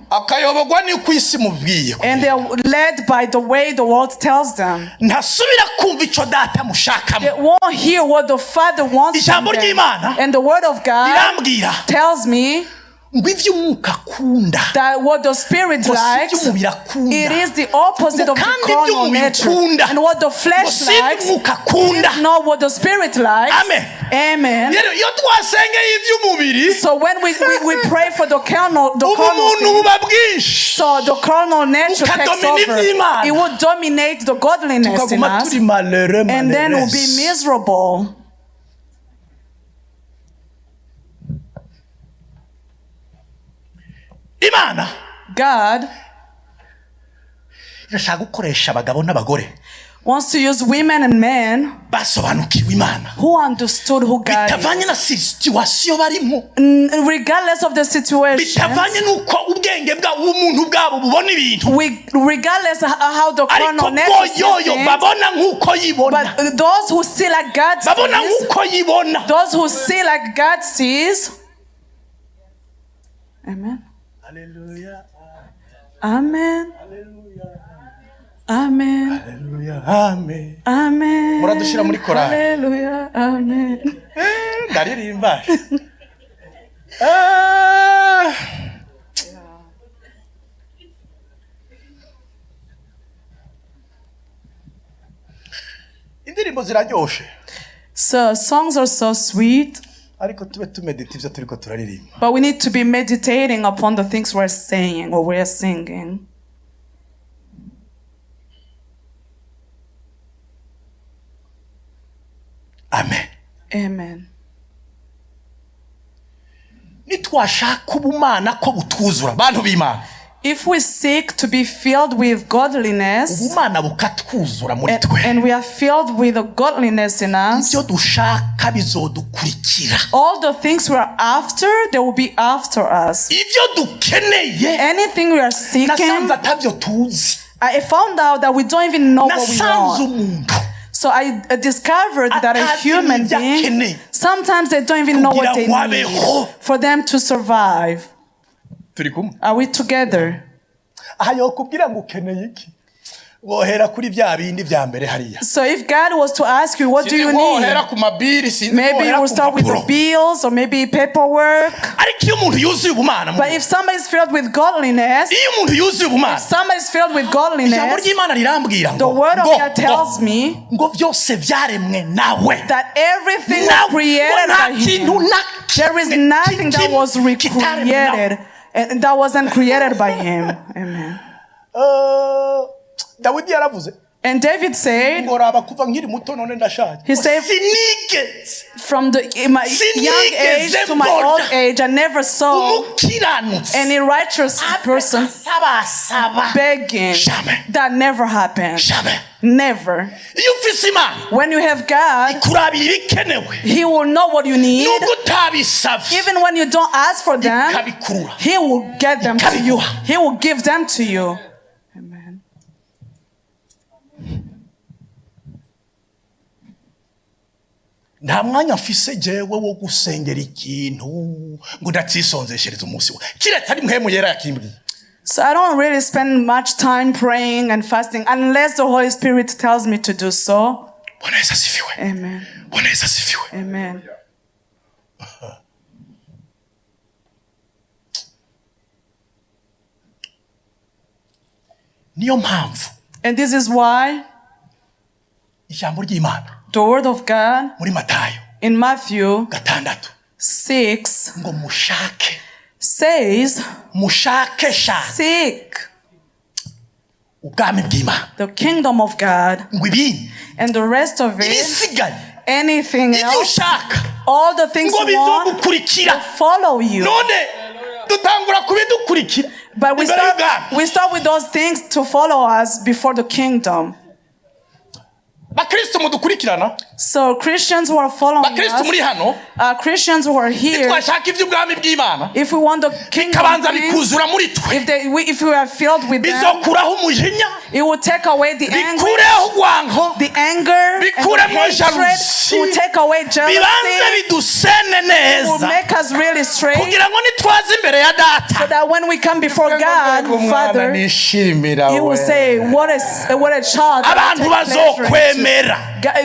A: akayobogwa n'uko isi mubwiye,
B: and they are led by the way the world tells them.
A: ntasubira kumva icyo data mushakamo.
B: They won't hear what the Father wants from
A: Ijambo
B: them.
A: ry'Imana
B: And the Word of God
A: rirambwira
B: tells me
A: ngo iby'umwuka akunda
B: that what the Spirit
A: ngo si
B: likes,
A: iby'umubiri akunda,
B: it is the opposite of the
A: kandi
B: carnal
A: iby'umubiri
B: nature.
A: ukunda
B: And what the
A: ngo
B: flesh
A: si
B: likes
A: iby'umwuka akunda.
B: is not what the Spirit likes.
A: Amen.
B: Amen.
A: Rero iyo twasengeye iby'umubiri,
B: So when we pray for the carnal, the carnal
A: ubumuntu
B: thing,
A: buba bwinshi,
B: so the carnal nature takes
A: Ukadomina
B: over.
A: iby'Imana.
B: It will dominate the godliness in
A: tukaguma
B: us,
A: turi malere
B: and then we'll be
A: malere.
B: miserable.
A: Imana
B: God
A: irashaka gukoresha abagabo n'abagore
B: wants to use women and men
A: basobanukiwe Imana,
B: who understood who God
A: bitavanye
B: is.
A: na situwasiyo barimo,
B: Regardless of the situation,
A: bitavanye n'uko ubwenge bwabo ubumuntu bwabo bubona ibintu,
B: regardless of how the
A: ariko
B: carnal nature sees
A: boyoyo
B: things,
A: babona nk'uko yibona,
B: but those who see like God
A: babona
B: sees,
A: nk'uko yibona.
B: those who see like God sees. Amen.
A: Haleluya,
B: Amen. Amen.
A: haleluya, amen.
B: Amen.
A: Muradushyira muri korali.
B: Hallelujah. Amen.
A: Ndaririmba. Ah. Indirimbo ziraryoshe,
B: So songs are so sweet,
A: ariko tube tumedita ibyo turiko turaririmba.
B: but we need to be meditating upon the things we're saying or we're singing.
A: Amen.
B: Amen.
A: Nitwashaka ubumana ko butwuzura, bantu b'Imana,
B: If we seek to be filled with godliness,
A: ubumana bukatwuzura muri
B: and,
A: twe,
B: and we are filled with the godliness in us,
A: ibyo dushaka bizodukurikira.
B: all the things we are after, they will be after us.
A: Ibyo dukeneye,
B: Anything we are seeking,
A: nasanze atabyo tuzi.
B: I found out that we don't even know what we
A: Nasanze
B: want.
A: umuntu
B: So I discovered that a
A: Atazi
B: human
A: n'ibyo
B: being,
A: akeneye
B: sometimes they don't even know what
A: kugira
B: they
A: ngo
B: need
A: abeho.
B: for them to survive.
A: Turi kumwe?
B: Are we together?
A: Aha yokubwira ngo ukeneye iki, Wohera kuri bya bindi vya mbere hariya.
B: So if God was to ask you, what do you
A: Sinzi ko wohera
B: need?
A: ku mabiri, sinzi ko
B: Maybe you
A: wohera
B: will
A: ku
B: start with the
A: mpapuro.
B: Bills or maybe paperwork.
A: Ariko iyo umuntu yuzuye ubumana
B: But if somebody is filled with godliness,
A: iyo umuntu yuzuye ubumana
B: somebody is filled with
A: ijambo
B: godliness,
A: ry'Imana rirambwira
B: the
A: ngo
B: word of
A: ngo
B: God tells me
A: ngo byose byaremwe nawe
B: that everything was
A: nawe ngo
B: created
A: nta
B: by
A: kintu
B: him.
A: na
B: There is
A: kimwe
B: nothing that was
A: kitaremwe nawe.
B: recreated and that wasn't created by him. Amen.
A: Eh, Dawidi yaravuze
B: And David said,
A: ngo raba kuva nkiri muto none ndashaje
B: He said-
A: sinigeze
B: from the in my young age to my old age, I never saw
A: umukiranutsi
B: any righteous person
A: asabasaba.
B: Begging.
A: Jamais.
B: That never happened.
A: Jamais.
B: Never.
A: Iyo ufise Imana
B: When you have God,
A: kurabira ibikenewe
B: He will know what you need.
A: nubwo utabisabye
B: Even when you don't ask for them,
A: ikabikurura.
B: He will get them to you. He will give them to you. Amen.
A: Nta mwanya mfise jewe wo gusengera ikintu ngo ndacisonzeshereza umunsi we kiretse ari Mpwemu Yera yakimbwiye.
B: So I don't really spend much time praying and fasting unless the Holy Spirit tells me to do so.
A: Bwana Yesu asifiwe.
B: Amen.
A: Bwana Yesu asifiwe.
B: Amen.
A: Niyo mpamvu
B: And this is why
A: ijambo ry'Imana
B: the word of God
A: muri Matayo
B: in Matthew
A: 6
B: 6
A: ngo mushake
B: says,
A: mushake shake
B: seek
A: ubwami bw'Imana
B: the kingdom of God
A: ngo ibindi
B: and the rest of it,
A: ibisigaye
B: anything
A: ibyo
B: else,
A: ushaka
B: all the things
A: ngo
B: you want
A: bizogukurikira.
B: Will follow you.
A: None dutangura kubidukurikira
B: But we
A: imbere
B: start,
A: y'ubwami.
B: we start with those things to follow us before the kingdom.
A: Bakristo mudukurikirana
B: So Christians who are following
A: bakristo
B: us,
A: muri hano
B: Christians who are here,
A: nitwashaka iby'ubwami bw'Imana
B: if we want the kingdom
A: bikabanza
B: things,
A: bikuzura muri twe
B: if we are filled with them,
A: bizokuraho umujinya
B: it will take away the anger,
A: bikureho urwango
B: the anger, and the
A: bikuremo
B: hatred.
A: jalousie.
B: It will take away
A: bibanze
B: jealousy.
A: bidusene
B: It will
A: neza
B: make us really straight,
A: kugira ngo nitwaze imbere ya data
B: so that when we come before God, Father,
A: nishimira
B: He will say, "What a child!" That
A: Abantu
B: will take pleasure into."
A: bazokwemera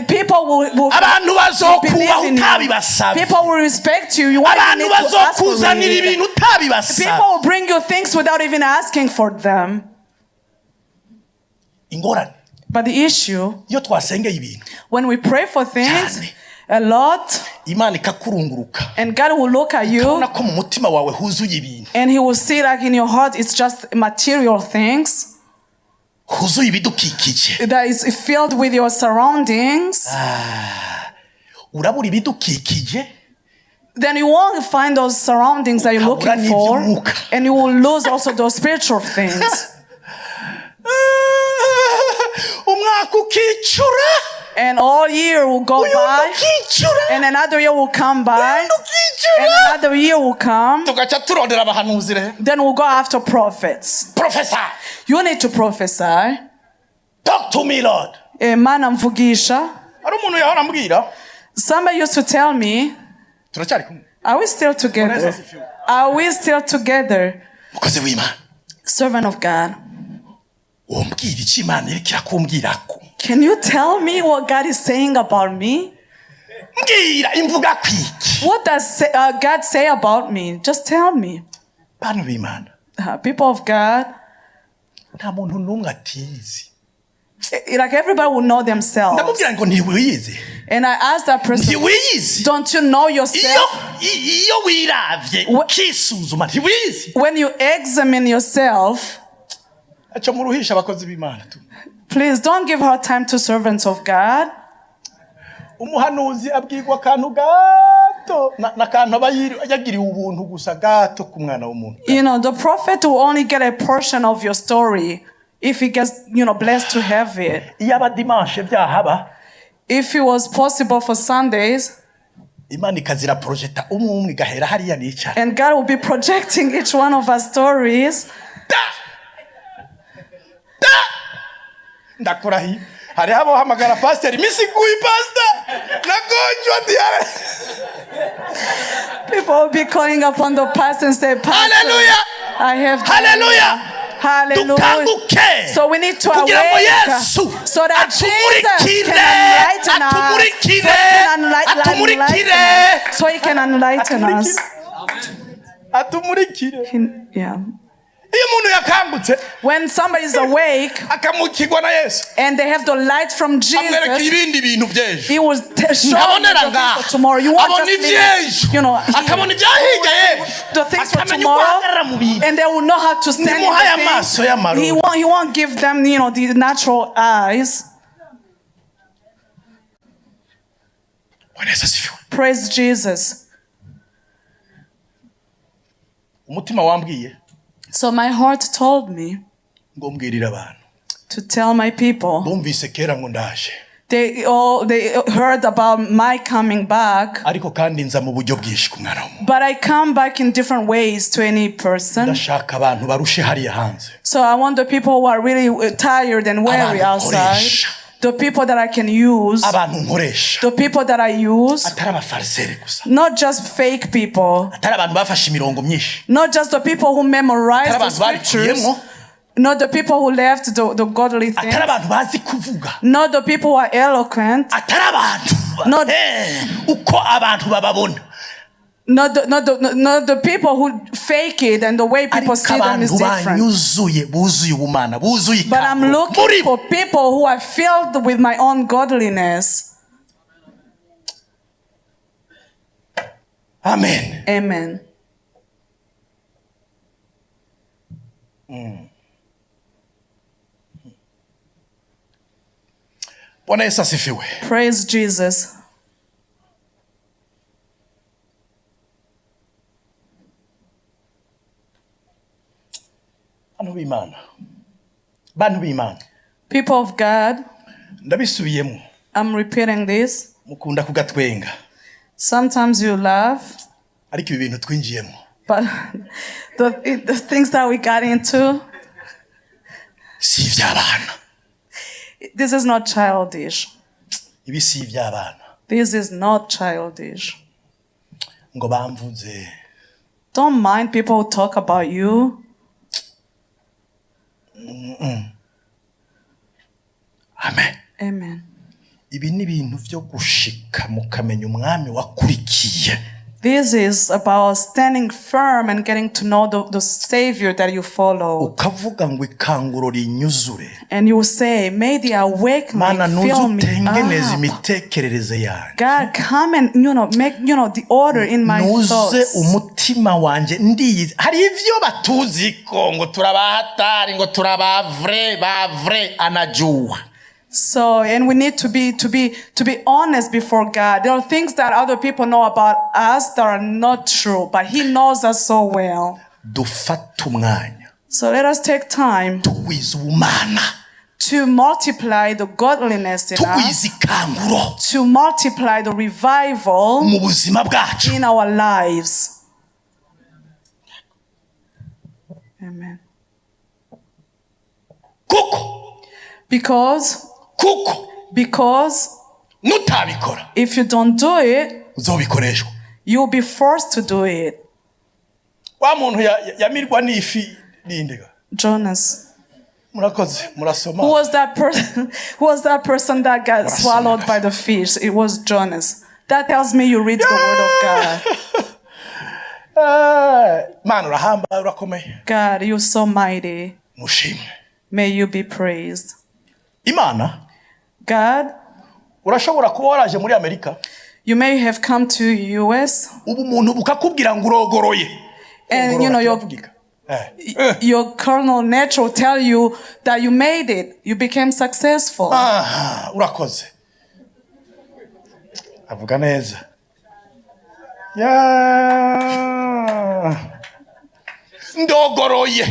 B: People will
A: abantu bazokubaha
B: believe in you.
A: utabibasabye
B: People will respect you. You won't even
A: abantu
B: need to ask for
A: bazokuzanira
B: it.
A: ibintu utabibasabye.
B: People will bring you things without even asking for them.
A: Ingorane
B: But the issue,
A: iyo twasengeye ibintu
B: when we pray for things
A: Cyane.
B: A lot,
A: Imana ikakurunguruka
B: and God will look at you
A: ubona ko mu mutima wawe huzuye ibintu
B: and He will see like in your heart it's just material things
A: huzuye ibidukikije
B: that is filled with your surroundings.
A: Urabura ibidukikije
B: Then you won't find those surroundings that you're
A: Ukabura
B: looking for,
A: n'iby'umwuka.
B: And you will lose also those spiritual things.
A: Umwaka ukicura
B: And all year will go
A: uyundi
B: by,
A: ukicura
B: and another year will come by,
A: uyundi
B: and
A: ukicura
B: another year will come.
A: Tugaca turondera abahanuzi rero.
B: Then we'll go after prophets.
A: Prophesy.
B: You need to prophesy.
A: Talk to me, Lord.
B: Eh, Mana mvugisha.
A: Hari umuntu yahora ambwira
B: Somebody used to tell me,
A: turacyari kumwe
B: are we still together? Are we still together?
A: Mukozi w'Imana
B: Servant of God,
A: wombwira icyo Imana iriko irakumbwira ko
B: can you tell me what God is saying about me?
A: Mbwira imvuga kwiki
B: What does God say about me? Just tell me.
A: Bantu b'Imana
B: People of God,
A: nta muntu n'umwe atizi
B: like everybody will know themselves.
A: Ndamubwira ngo ntiwiyizi
B: And I asked that person,
A: ntiwiyizi
B: don't you know
A: iyo
B: yourself?
A: Iyo wiravye ukisuzuma ntiwiyizi
B: When you examine yourself,
A: aca muruhisha abakozi b'Imana tu
B: please don't give hard time to servants of God.
A: Umuhanuzi abwirwa akantu gato n'akantu aba yagiriwe ubuntu gusa gato ku mwana w'umuntu.
B: The prophet will only get a portion of your story if he gets blessed to have it.
A: Iyo aba dimanche byahaba
B: If it was possible for Sundays,
A: Imana ikazira projeta umwe umwe igahera hariya nicara
B: and God will be projecting each one of our stories.
A: Da da ndakurahiye hariho abahamagara pasiteri iminsi iguye pasita nagonjwa diyare.
B: People will be calling upon the pastor and say, "Pastor,
A: Hallelujah.
B: I have
A: Haleluya.
B: Hallelujah.
A: Dukanguke.
B: So we need to
A: Kugira ngo
B: awake
A: Yesu
B: so that Jesus can
A: atumurikire,
B: enlighten us.
A: atumurikire,
B: So he can
A: atumurikire.
B: enlighten us. So he can enlighten us.
A: Atumurikire.
B: Yeah.
A: Iyo umuntu yakangutse
B: When somebody is awake
A: akamukirwa na Yesu
B: and they have the light from
A: amwereka
B: Jesus,
A: ibindi bintu by'ejo
B: he will show you
A: ntabonera
B: the things
A: ngaha
B: for tomorrow. You won't
A: abona
B: just leave
A: iby'ejo
B: it,
A: akabona ibya hirya y'ejo
B: the things for
A: akamenya uko
B: tomorrow,
A: ahagarara mu bintu
B: and they will know how to stand in
A: Nimuhaye
B: the
A: amaso
B: things.
A: y'amarori.
B: He won't give them the natural eyes.
A: Bwana Yesu asifiwe.
B: Praise Jesus.
A: Umutima wambwiye
B: So my heart told me
A: ngo mbwirire abantu
B: to tell my people.
A: Bumvise kera ngo ndaje
B: They heard about my coming back,
A: ariko kandi nza mu buryo bwinshi ku mwana w'umuntu.
B: But I come back in different ways to any person.
A: Ndashaka abantu barushe hariya hanze.
B: So I want the people who are really tired and weary
A: Abantu
B: outside,
A: nkoresha.
B: The people that I can use,
A: Abantu nkoresha
B: the people that I use,
A: atari abafariseri gusa
B: not just fake people,
A: atari abantu bafashe imirongo myinshi
B: not just the people who memorize
A: atari
B: the
A: abantu
B: scriptures,
A: babikuyemo
B: not the people who left the godly things,
A: atari abantu bazi kuvuga
B: not the people who are eloquent,
A: atari abantu
B: Not-
A: uko abantu bababona
B: not the people who fake it, and the way people
A: ariko
B: see them is
A: abantu
B: different.
A: banyuzuye buzuye ubumana buzuye
B: But I'm
A: ikanguro
B: looking
A: muri bo
B: for people who are filled with my own godliness.
A: Amen.
B: Amen.
A: Bwana Yesu asifiwe.
B: Praise Jesus.
A: Bantu b'Imana, bantu b'Imana,
B: People of God,
A: ndabisubiyemo.
B: I'm repeating this.
A: Mukunda kugatwenga
B: Sometimes you laugh,
A: ariko ibi bintu twinjiyemo
B: but the things that we got into,
A: si iby'abana.
B: This is not childish.
A: Ibi si iby'abana.
B: This is not childish.
A: Ngo bamvuze.
B: Don't mind people who talk about you.
A: Amen.
B: Amen.
A: Ibi ni ibintu byo gushika mukamenya umwami wakurikiye.
B: This is about standing firm and getting to know the Savior that you follow.
A: Ukavuga ngo ikanguro rinyuzure.
B: And you will say, "May the awakening
A: Mana nuze
B: fill me
A: utengeneze
B: up."
A: imitekerereze yanjye.
B: God, come and make the order in my
A: Nuze
B: thoughts.
A: umutima wanjye ndiyizi hari ibyo batuzi ko ngo turabahatari ngo turabavre bavre anajuwa.
B: So, and we need to be honest before God. There are things that other people know about us that are not true, but He knows us so well.
A: Dufate umwanya
B: So let us take time
A: tugwiza ubumana
B: to multiply the godliness in us,
A: tugwiza ikanguro
B: to multiply the revival
A: mu buzima bwacu.
B: In our lives. Amen.
A: Kuko
B: Because
A: kuko
B: because
A: nutabikora
B: if you don't do it,
A: uzobikoreshwa.
B: You'll be forced to do it.
A: Wa muntu ya- ya- yamirwa n'ifi ninde ga?
B: Jonas.
A: Murakoze murasoma.
B: Who was that person? Who was that person that got swallowed by the fish? It was Jonas. That tells me you read the word of God.
A: Mana urahambaye urakomeye.
B: God, you're so mighty.
A: Mushimwe.
B: May you be praised.
A: Imana
B: God,
A: urashobora kuba waraje muri Amerika
B: you may have come to US
A: ubu umuntu bukakubwira ngo urogoroye.
B: And your
A: Kiravugika. Eh.
B: your carnal nature will tell you that you made it. You became successful.
A: Aha, urakoze avuga neza ya ndogoroye.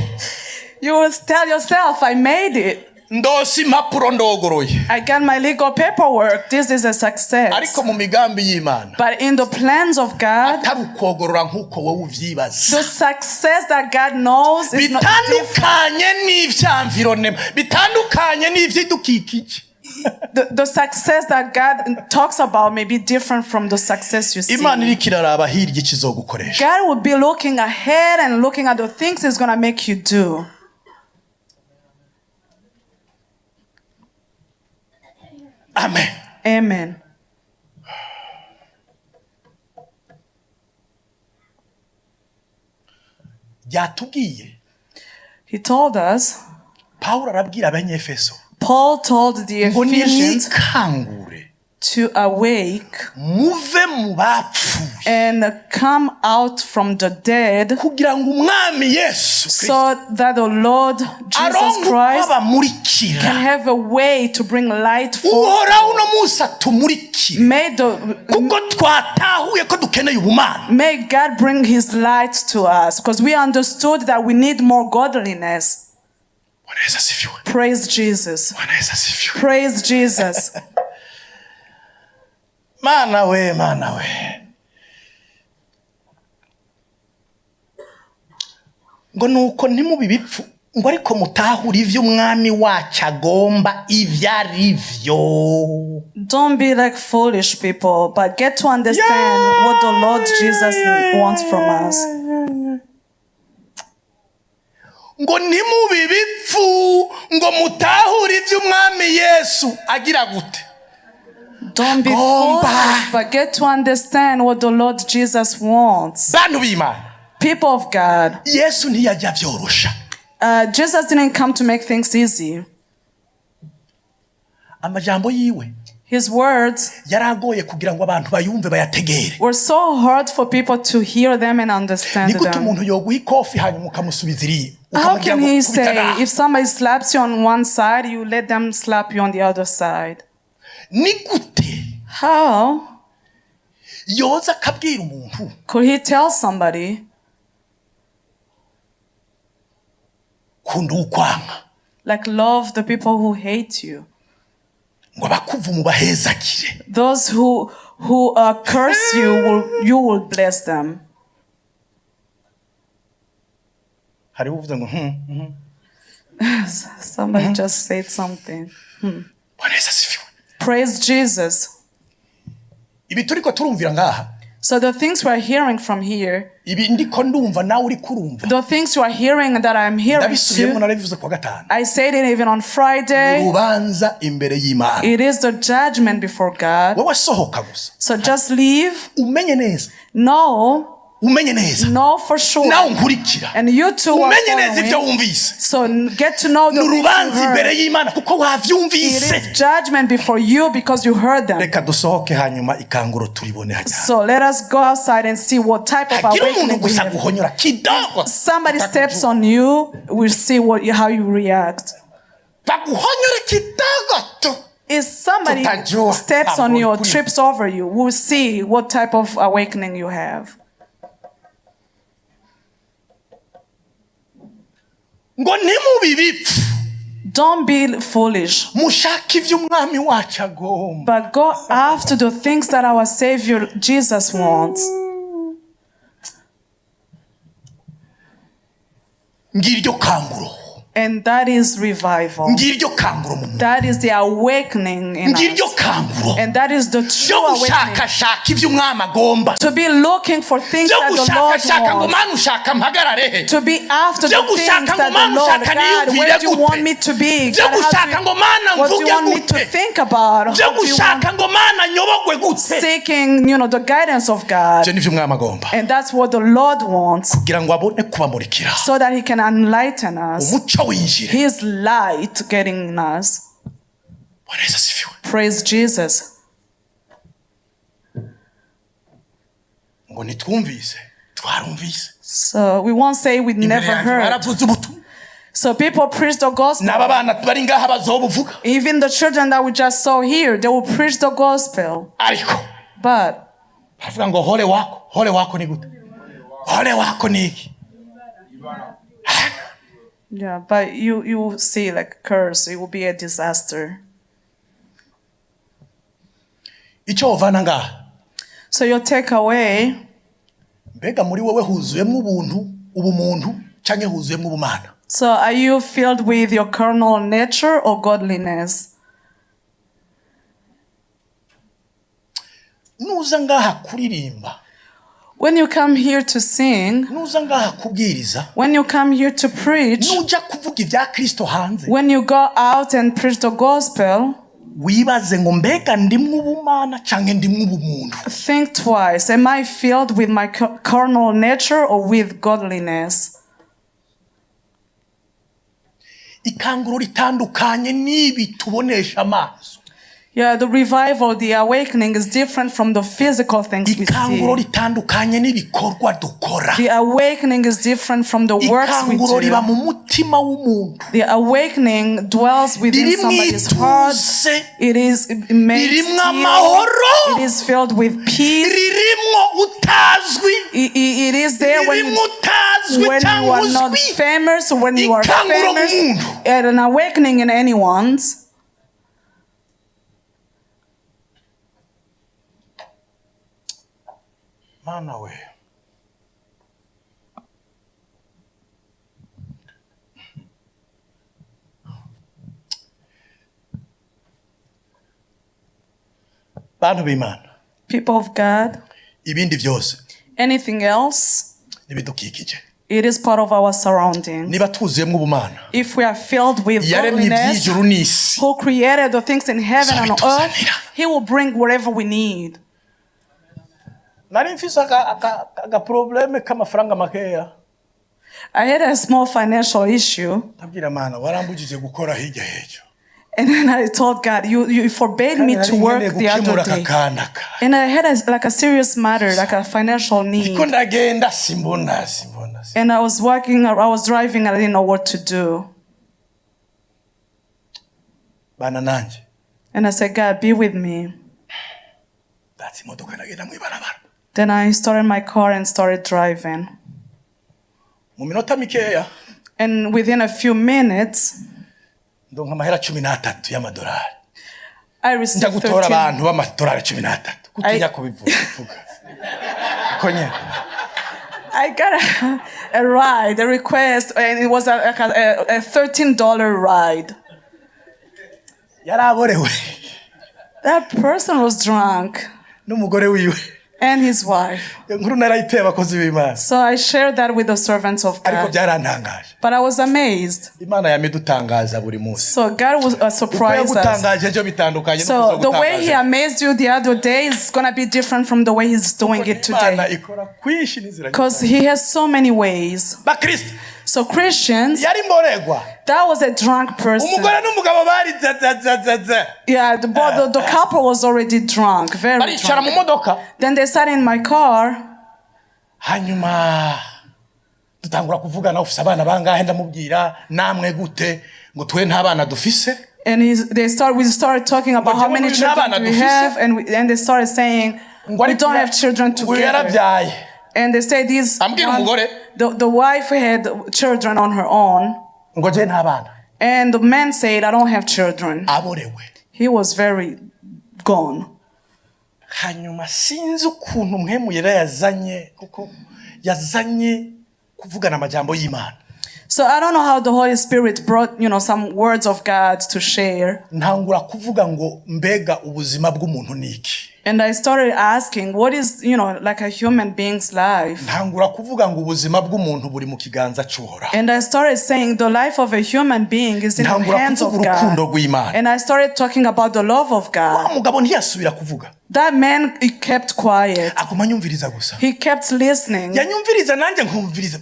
B: You will tell yourself, "I made it.
A: Ndose impapuro ndogoroye.
B: I got my legal paperwork. This is a success."
A: Ariko mu migambi y'Imana
B: But in the plans of God,
A: atari ukogorora nk'uko wowe uvyibaza
B: the success that God knows is not different.
A: Bitandukanye n'ivy'environnement bitandukanye n'ivy'idukikije.
B: The success that God talks about may be different from the success you see.
A: Imana iriko iraraba hirya ikizogukoresha.
B: God will be looking ahead and looking at the things He's going to make you do.
A: Amen.
B: Amen.
A: Yatubwiye.
B: He told us,
A: Pawulo arabwira Abanyefeso
B: Paul told the
A: ngo
B: Ephesians
A: nimwikangure
B: to awake
A: muve mu bapfuye
B: and come out from the dead
A: kugira ngo Umwami Yesu Kristo
B: so that the Lord Jesus
A: aronke uko
B: Christ can
A: abamurikira.
B: have a way to bring light for.
A: Uhoraho uno munsi atumurikire
B: May the
A: kuko twatahuye ko dukeneye ubumana.
B: May God bring his light to us because we understood that we need more godliness.
A: Bwana Yesu asifiwe.
B: Praise Jesus.
A: Bwana Yesu asifiwe.
B: Praise Jesus.
A: Mana we, mana we, ngo nuko ntimube ibipfu ngo ariko mutahure ivyo Umwami wacu agomba ivyo ari vyo.
B: Don't be like foolish people, but get to understand what the Lord Jesus wants from us.
A: Ngo ntimube ibipfu ngo mutahure ivyo Umwami Yesu agira gute?
B: Don't be
A: Agomba.
B: foolish, but get to understand what the Lord Jesus wants.
A: Bantu b'Imana,
B: People of God,
A: Yesu ntiyajya avyorosha.
B: Jesus didn't come to make things easy.
A: Amajambo yiwe
B: His words
A: yaragoye kugira ngo abantu bayumve bayategere.
B: were so hard for people to hear them and understand
A: Ni gute
B: them.
A: umuntu yoguha ikofi hanyuma ukamusubiza iriya?
B: How
A: Ukamubwira
B: can
A: ngo
B: he
A: kubita
B: say
A: ngaha.
B: if somebody slaps you on one side, you let them slap you on the other side?
A: Ni gute
B: How
A: yoza akabwira umuntu
B: could he tell somebody,
A: kunda uwukwanga
B: like, love the people who hate you?
A: Ngo abakuvumu ubahezagire?
B: Those who curse you, you will bless them.
A: Hariho uvuze ngo
B: Somebody just said something.
A: Bwana Yesu asifiwe.
B: Praise Jesus.
A: Ibi turiko turumvira ngaha,
B: So the things we're hearing from here,
A: ibi ndiko ndumva nawe uri kurumva,
B: the things you are hearing that I'm hearing
A: ndabisubiyemo
B: too,
A: narabivuze kuwa gatanu,
B: I said it even on Friday.
A: urubanza imbere y'Imana.
B: It is the judgment before God.
A: Wowe sohoka gusa.
B: So just leave.
A: Umenye neza.
B: No,
A: Umenye neza.
B: know for sure.
A: Nawe unkurikira
B: And you too are
A: umenye neza ibyo
B: following.
A: wumvise.
B: So get to know
A: Ni
B: the things you
A: urubanza imbere
B: heard.
A: y'Imana kuko
B: It
A: wavyumvise.
B: is judgment before you because you heard them.
A: Reka dusohoke hanyuma ikanguro turibone hajya.
B: So let us go outside and see what type of
A: Hagira umuntu
B: awakening we
A: gusa
B: have.
A: guhonyora kidogo,
B: Somebody steps on you, we'll see how you react.
A: baguhonyore kidogo tu.
B: If somebody
A: Tutajua
B: steps on you or
A: kuri.
B: trips over you, we'll see what type of awakening you have.
A: Ngo ntimube ibipfu,
B: Don't be foolish,
A: mushake ibyo Umwami wacu agomba.
B: but go after the things that our Savior Jesus wants.
A: Ngiryo kanguro.
B: And that is revival.
A: Ngiryo kanguro mu muntu.
B: That is the awakening in
A: Ngiryo
B: us.
A: kanguro
B: And that is the
A: byo
B: true awakening.
A: gushakashaka ibyo Umwami agomba,
B: To be looking for things
A: byo
B: that the Lord
A: gushakashaka ngo
B: wants.
A: Mana ushaka mpagarare he,
B: To be after
A: byo
B: the things
A: gushaka ngo
B: that the
A: Mana
B: Lord,
A: ushaka
B: God,
A: niyumvire
B: where do you
A: gute,
B: want me to be?
A: byo
B: God, how do
A: gushaka
B: you,
A: ngo Mana
B: what do you
A: mvuge
B: want me to
A: gute,
B: think about?
A: byo
B: How do you want
A: gushaka ngo Mana nyobogwe gute.
B: Seeking the guidance of God.
A: Ibyo nivyo Umwami agomba
B: And that's what the Lord wants,
A: kugira ngo abone kubamurikira,
B: so that He can enlighten us.
A: umuco winjire.
B: His light getting in us.
A: Bwana Yesu asifiwe.
B: Praise Jesus.
A: Ngo ntitwumvise, twarumvise.
B: So we won't say we
A: Imbere
B: never
A: yanjye
B: heard.
A: baravuze ubutumwa.
B: So people preach the gospel.
A: N'aba bana bari ngaha bazobuvuga.
B: Even the children that we just saw here, they will preach the gospel.
A: Ariko
B: But
A: baravuga ngo ole wako, ole wako ni gute? Ole wako ni iki?
B: Yeah, but you will see like a curse. It will be a disaster.
A: Icyo wovana ngaha,
B: So your takeaway,
A: mbega muri wowe huzuyemo ubuntu, ubumuntu, canke huzuyemo ubumana?
B: So are you filled with your carnal nature or godliness?
A: Nuza ngaha kuririmba,
B: When you come here to sing,
A: nuza ngaha kubwiriza,
B: when you come here to preach,
A: nuja kuvuga ibya Kristo hanze,
B: when you go out and preach the gospel,
A: Wibaze ngo mbega ndimwo ubumana canke ndimwo ubumuntu?
B: Think twice. Am I filled with my carnal nature or with godliness?
A: Ikanguro ritandukanye n'ibi tubonesha amaso.
B: Yeah, the revival, the awakening is different from the physical things we
A: Ikanguro
B: see.
A: Ritandukanye n'ibikorwa dukora.
B: The awakening is different from the works we
A: Ikanguro riba
B: do.
A: Mu mutima w'umuntu.
B: The awakening dwells within
A: Ririmwo
B: somebody's heart.
A: ituze.
B: It makes
A: Ririmwo
B: you-
A: amahoro.
B: It is filled with peace.
A: Ririmwo utazwi.
B: It is there when you,
A: Ririmwo utazwi
B: when you
A: cyangwa
B: are not
A: uzwi.
B: famous, when you are
A: Ikanguro
B: famous,
A: mu muntu.
B: and an awakening in anyone's.
A: Mana we, bantu b'Imana,
B: People of God,
A: ibindi byose
B: anything else,
A: n'ibidukikije,
B: it is part of our surroundings.
A: Niba tuzuyemo ubumana,
B: If we are filled with
A: yaremye
B: godliness,
A: iby'ijuru n'isi,
B: who created the things in heaven and on earth,
A: Zabituzanira.
B: He will bring whatever we need.
A: Nari mfise agaproblème k'amafaranga makeya.
B: I had a small financial issue,
A: Ndabwira Mana, warambujije gukora hirya y'ejo,
B: and then I told God, You forbade me
A: Kandi
B: to
A: nari
B: work
A: nkeneye
B: the other
A: gukemura aka
B: day."
A: kantu aka.
B: And I had like a serious matter, like a financial need.
A: Ndiko ndagenda, simbona, simbona.
B: And I was working, I was driving, I didn't know what to do.
A: Bana nanjye.
B: And I said, "God, be with me."
A: Ndatse imodoka, ndagenda mu ibarabara.
B: Then I started my car and started driving.
A: Mu minota mikeya,
B: And within a few minutes,
A: ndonka amahera 13 y'amadolari.
B: I
A: Njya
B: received
A: gutora
B: 13.
A: abantu b'amadolari 13, kutinya kubivuga, vuga uko nyene.
B: I got a ride, a request, and it was like a $13 ride.
A: Yaraborewe.
B: That person was drunk
A: N'umugore wiwe.
B: And his wife.
A: Iyo nkuru narayiteye abakozi b'Imana,
B: So I shared that with the servants of
A: ariko
B: God.
A: byarantangaje.
B: But I was amazed.
A: Imana yamidutangaza buri munsi.
B: So God was
A: Uko
B: surprised us.
A: yagutangaje ejo bitandukanye
B: So the way He
A: n'uko
B: amazed you the other day is going to be different from the way He's doing it
A: Imana
B: today.
A: ikora kwinshi n'inzira.
B: Because He has so many ways.
A: Bakristo,
B: So Christians,
A: yari mboregwa.
B: that was a drunk person.
A: Umugore n'umugabo bari zazazazza.
B: Yeah, the couple was already drunk, very
A: Baricara mu
B: drunk.
A: modoka.
B: Then they sat in my car.
A: Hanyuma dutangura kuvugana, ufise abana bangahe? Ndamubwira, namwe gute? Ngo twe nta bana dufise.
B: And we started talking about how many children do we have, and they started saying,
A: Ngo
B: "We
A: ariko
B: don't have children
A: ngo
B: together."
A: yarabyaye.
B: And they said this
A: Ambwira
B: one,
A: umugore.
B: the wife had children on her own,
A: Ngo je nta bana.
B: And the man said, "I don't have children."
A: Aborewe.
B: He was very gone.
A: Hanyuma sinzi ukuntu Mpwemu Yera yazanye, kuko yazanye kuvugana amajambo y'Imana.
B: So I don't know how the Holy Spirit brought some words of God to share.
A: Ntangura kuvuga ngo mbega ubuzima bw'umuntu ni iki?
B: And I started asking, what is like a human being's life?
A: Ntangura kuvuga ngo ubuzima bw'umuntu buri mu kiganza cy'Uhoraho.
B: And I started saying the life of a human being is in the
A: Ntangura
B: hands of
A: kuvuga urukundo
B: God.
A: rw'Imana.
B: And I started talking about the love of
A: Wa
B: God.
A: mugabo ntiyasubira kuvuga.
B: That man, he kept quiet.
A: Aguma anyumviriza gusa.
B: He kept listening.
A: Yanyumviriza nanjye nkumviriza,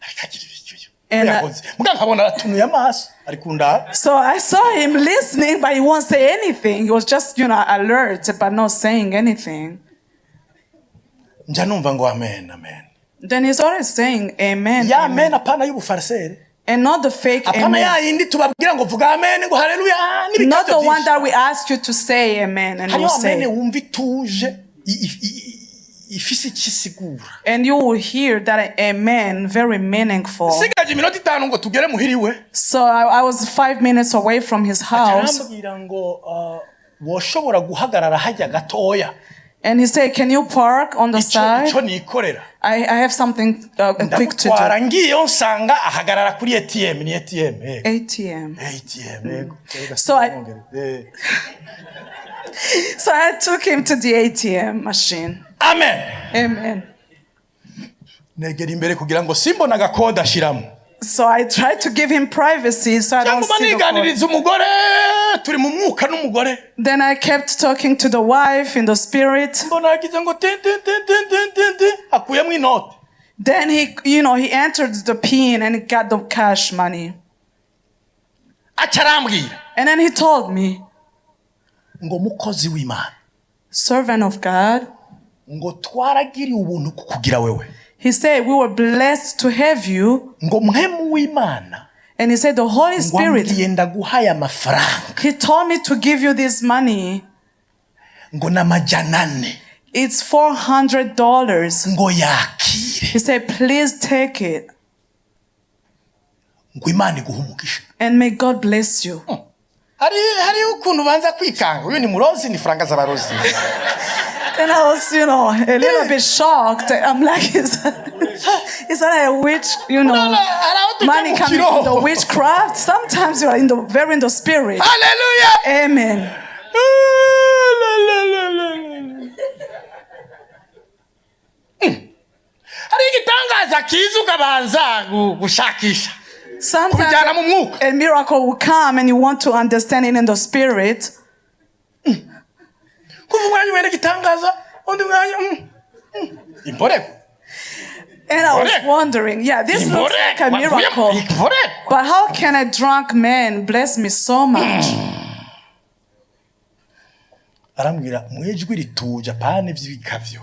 A: akagira ibicyo
B: And,
A: muga nkabona aratunuye amaso ari kundaba.
B: So I saw him listening, but he won't say anything. He was just alert, but not saying anything.
A: Njya numva ngo amen, amen.
B: Then he started saying, "Amen."
A: Ya
B: Amen.
A: amen, apana y'ubufariseri.
B: And not the fake
A: Apana
B: amen.
A: ya yindi tubabwira ngo vuga amen, ngo haleluya.
B: Not the
A: N'ibikabyo
B: one
A: byinshi.
B: that we ask you to say amen and you
A: Hariho amen
B: say.
A: wumva ituje, ifise icyo isigura.
B: And you will hear that amen very meaningful.
A: Sigaje iminota 5 ngo tugere muhiriwe.
B: So I was 5 minutes away from his house.
A: Arambwira ngo woshobora guhagarara hajya gatoya?
B: And he said, "Can you park on the
A: Ico
B: side?
A: ico nikorera.
B: I have something quick to
A: Ndamutwara,
B: do."
A: ngiyeyo nsanga ahagarara kuri ATM, ni ATM, eh.
B: ATM.
A: ATM, yego.
B: So So I took him to the ATM machine.
A: Amen.
B: Amen.
A: Negera imbere kugira ngo simbona agakode ashiramo.
B: So I tried to give him privacy so I don't
A: Cyangwa
B: see the coin.
A: niganiriza umugore, turi mu mwuka n'umugore.
B: Then I kept talking to the wife in the spirit.
A: Mbona yagize ngo tin tin tin tin tin tin tin, akuyemo inoti.
B: Then he entered the pin and got the cash money.
A: Aca arambwira
B: And then he told me,
A: ngo mukozi w'Imana,
B: servant of God,
A: ngo twaragiriye ubuntu kukugira wewe.
B: He said, we were blessed to have you.
A: Ngo mpwemu w'Imana
B: And he said, the Holy
A: ngo
B: Spirit,
A: ambwiye ndaguhaye amafaranga,
B: he told me to give you this money.
A: Ngo n'amajana ane.
B: It's $400.
A: Ngo yakire.
B: He said, please take it.
A: Ngo Imana iguhe umugisha.
B: And may God bless you.
A: Hari hariho ukuntu ubanza kwikanga, uyu ni murozi, ni faranga z'abarozi.
B: And I was a little bit shocked. I'm like, is that a witch,
A: Hari aho tujya
B: money
A: mu
B: coming from the
A: kiroho.
B: Witchcraft? Sometimes you are in the very in the spirit.
A: Haleluya.
B: Amen.
A: La, la, la, la, la. Hari igitangaza kiza ukabanza gushakisha
B: Sometimes
A: kubijyana mu mwuka.
B: A miracle will come and you want to understand it in the spirit.
A: Kuva umwanya ubera igitangaza, undi mwanya imporeko.
B: And I was
A: Imporeko.
B: wondering, yeah, this looks like a miracle.
A: Imporeko.
B: But how can a drunk man bless me so much?
A: Arambwira mu ijwi rituje, apana iby'ibikavyo,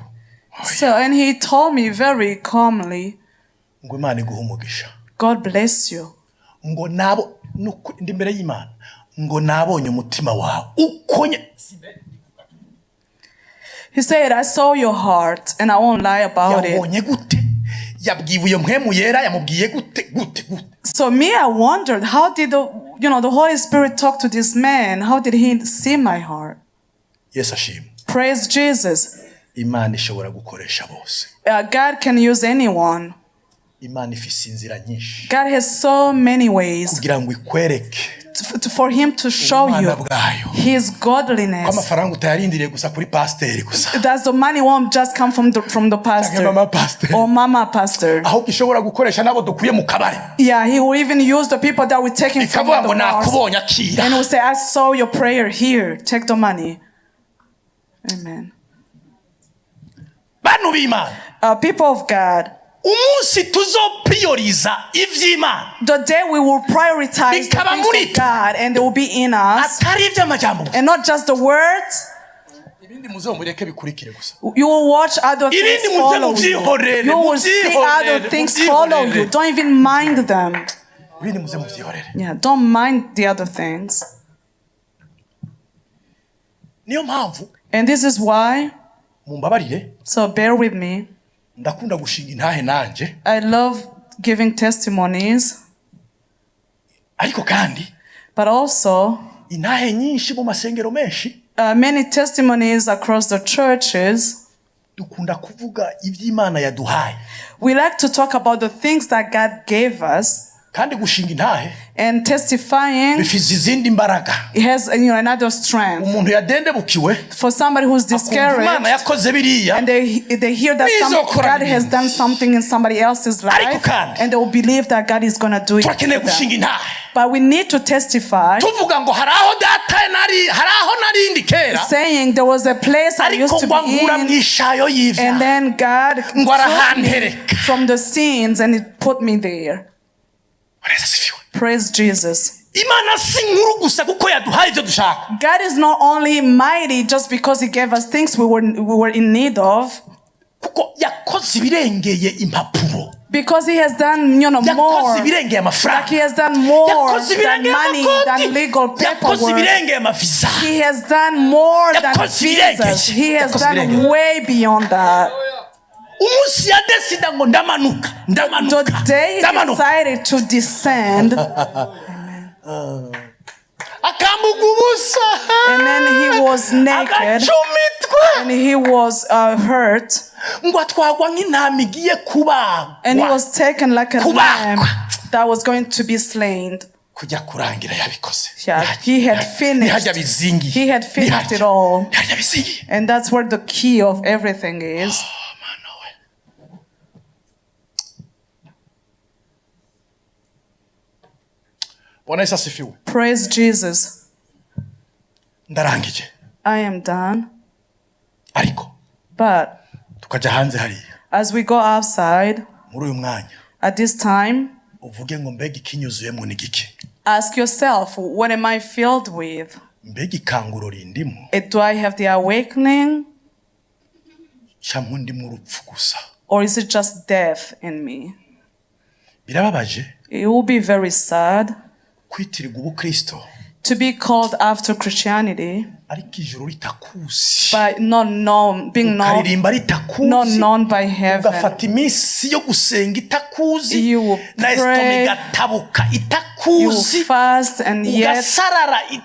B: So, and he told me very calmly,
A: ngo Imana iguhe umugisha.
B: God bless you.
A: Ngo nabo ndi imbere y'Imana, ngo nabonye umutima wawe uko
B: He said, I saw your heart and I won't lie about it.
A: Yabonye gute? Yabwiwe iyo mpwemu yera yamubwiye gute gute gute?
B: So me, I wondered, how did the Holy Spirit talk to this man? How did he see my heart?
A: Yesu ashimwe.
B: Praise Jesus.
A: Imana ishobora gukoresha bose.
B: God can use anyone.
A: Imana ifise inzira nyinshi
B: God has so many ways
A: kugira ngo ikwereke
B: for him to show
A: ubumana
B: you
A: bwayo,
B: his
A: ko
B: godliness.
A: amafaranga utayarindiriye gusa kuri pasiteri gusa
B: That's the money won't just come from the pastor
A: mama pasiteri,
B: or mama pastor.
A: ahubwo ishobora gukoresha n'abo dukuye mu kabari.
B: Yeah, he will even use the people that we're taking from
A: Ikavuga
B: the
A: ngo
B: bars.
A: nakubonye, akira.
B: And will say, I saw your prayer here. Take the money. Amen.
A: Bantu b'Imana,
B: People of God,
A: umunsi tuzopriyoriza ivy'Imana,
B: the day we will prioritize the
A: bikaba
B: things
A: muri
B: of God and they will be in us,
A: atari ivy'amajambo gusa,
B: and not just the words,
A: ibindi muzomureke bikurikire gusa.
B: You will watch other things
A: Ibindi muze
B: follow you.
A: muvyihorere,
B: You will see
A: muvyihorere,
B: other things follow you.
A: muvyihorere.
B: Don't even mind them.
A: Ibindi muze muvyihorere.
B: Yeah, don't mind the other things.
A: Niyo mpamvu,
B: And this is why,
A: mumbabarire,
B: so bear with me.
A: Ndakunda gushinga intahe nanje,
B: I love giving testimonies,
A: ariko kandi
B: but also
A: intahe nyinshi mu masengero menshi,
B: many testimonies across the churches.
A: Dukunda kuvuga iby'Imana yaduhaye.
B: We like to talk about the things that God gave us,
A: Kandi gushinga intahe
B: and testifying
A: bifise izindi mbaraga.
B: it has another strength.
A: Umuntu yadendebukiwe
B: For somebody who's
A: akumva Imana
B: discouraged
A: yakoze biriya,
B: and they hear that
A: Nizokora
B: God has
A: ibindi.
B: done something in somebody else's
A: Ariko
B: life,
A: kandi,
B: and they will believe that God is gonna do it
A: turakeneye
B: for them.
A: gushinga intahe
B: But we need to testify,
A: tuvuga ngo hari aho data nari, hari aho narindi kera,
B: saying there was a place I
A: ariko
B: used to
A: ngo ankura
B: be
A: mu
B: in,
A: ishayo y'ivyaha,
B: and then God
A: ngo
B: took me
A: arahantereka.
B: From the sins and it put me there.
A: Yesu asifiwe.
B: Praise Jesus.
A: Imana si nkuru gusa kuko yaduhaye ibyo dushaka.
B: God is not only mighty just because He gave us things we were in need of,
A: Kuko yakoze ibirengeye impapuro,
B: because He has done
A: yakoze
B: more.
A: ibirengeye amafaranga,
B: Like He has done more
A: yakoze
B: than
A: ibirengeye
B: money,
A: amakoti,
B: than legal
A: yakoze
B: paperwork.
A: ibirengeye amaviza.
B: He has done more than
A: Yakoze ibirengeye.
B: visas. He has
A: Yakoze
B: done
A: ibirengeye.
B: way beyond that.
A: Umunsi yadesida ngo ndamanuka, ndamanuka,
B: The day He
A: ndamanuka,
B: decided to descend,
A: akambuga ubusa,
B: and then he was naked,
A: agacumitwa,
B: and he was hurt,
A: ngo atwagwa nk'intama igiye
B: and he
A: kubagwa,
B: was taken like a
A: Kubagwa.
B: lamb that was going to be slain.
A: Kujya kurangira yabikoze.
B: Yeah, he had finished.
A: Nihajya bizingiye.
B: He had finished
A: Nihajya.
B: it all.
A: Nihajya bizingiye.
B: And that's where the key of everything is.
A: Mana we. Bwana Yesu asifiwe.
B: Praise Jesus.
A: Ndarangije.
B: I am done.
A: Ariko
B: But
A: tukajya hanze hariya,
B: as we go outside
A: muri uyu mwanya,
B: at this time,
A: uvuge ngo: mbega ikinyuzuyemo ni giki?
B: Ask yourself, what am I filled with?
A: Mbega ikanguro rindimo,
B: Do I have the awakening
A: cyangwa ndimo urupfu gusa?
B: Or is it just death in me?
A: Birababaje
B: It will be very sad
A: kwitirirwa ubukristo,
B: to be called after Christianity,
A: ariko ijuru ritakuzi,
B: but not known, being known,
A: ukaririmba ritakuzi,
B: not known by heaven.
A: ugafata iminsi yo gusenga itakuzi,
B: You will
A: na estomac
B: pray,
A: igatabuka
B: you will
A: itakuzi,
B: fast, and yet
A: ugasarara
B: heaven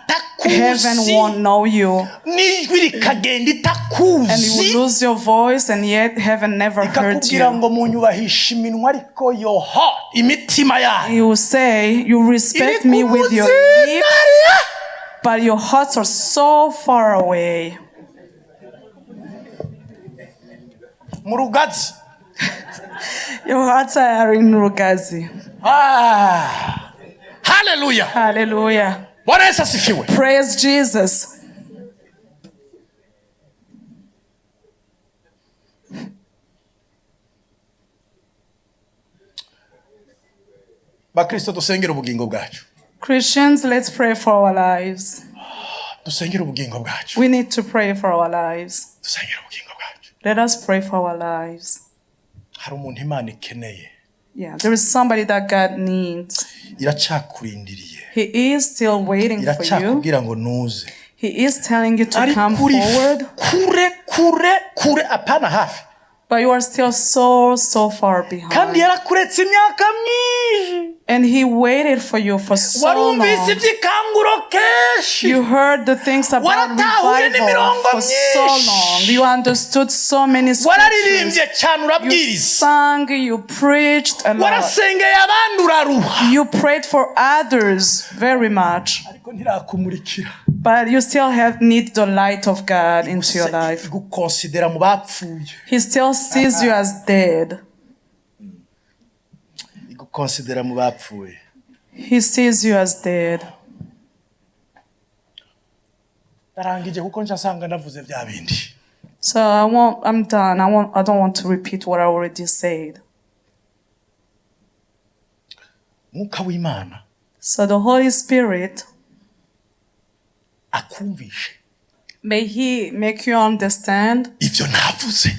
A: itakuzi,
B: won't know you.
A: n'ijwi rikagenda
B: And you
A: itakuzi,
B: will lose your voice, and yet heaven never heard
A: ikakubwira
B: you.
A: ngo munyubahisha iminwa, ariko your heart, imitima yanyu
B: You will say, "You respect me with your lips, but your hearts are so far away."
A: Mu Rugazi.
B: Your hearts are in Rugazi.
A: Ah. Haleluya.
B: Hallelujah.
A: Bwana Yesu asifiwe.
B: Praise Jesus.
A: Bakristo, dusengere ubugingo bwacu.
B: Christians, let's pray for our lives.
A: Dusengere ubugingo bwacu.
B: We need to pray for our lives.
A: Dusengere ubugingo bwacu.
B: Let us pray for our lives.
A: Hari umuntu Imana ikeneye.
B: Yeah, there is somebody that God needs.
A: Iracyakurindiriye.
B: He is still waiting for you.
A: Iracyakubwira ngo nuze.
B: He is telling you to
A: Ariko
B: come
A: uri
B: forward,
A: kure, kure, kure, apana hafi.
B: But you are still so, so far
A: Kandi
B: behind.
A: yarakuretse imyaka myinshi.
B: And He waited for you for so
A: Warumvise
B: long.
A: iby'ikanguro kenshi.
B: You heard the things about
A: Waratahuye
B: revival
A: n'imirongo
B: for so
A: myinshi.
B: long. You understood so many scriptures.
A: Wararirimbye cyane,
B: You
A: urabwiriza.
B: sang, you preached a lot.
A: Warasengeye abandi, uraruha.
B: You prayed for others very much.
A: Ariko ntirakumurikira.
B: But you still have need the light of God into your life.
A: Gukonsidera mu bapfuye.
B: He still sees you as dead.
A: Gukonsidera mu bapfuye.
B: He sees you as dead.
A: Ndarangije kuko nsanga navuze bya bindi.
B: So I won't I'm done. I don't want to repeat what I already said.
A: Mwuka w'Imana
B: So the Holy Spirit,
A: akumvishe
B: may He make you understand
A: ivyo navuze.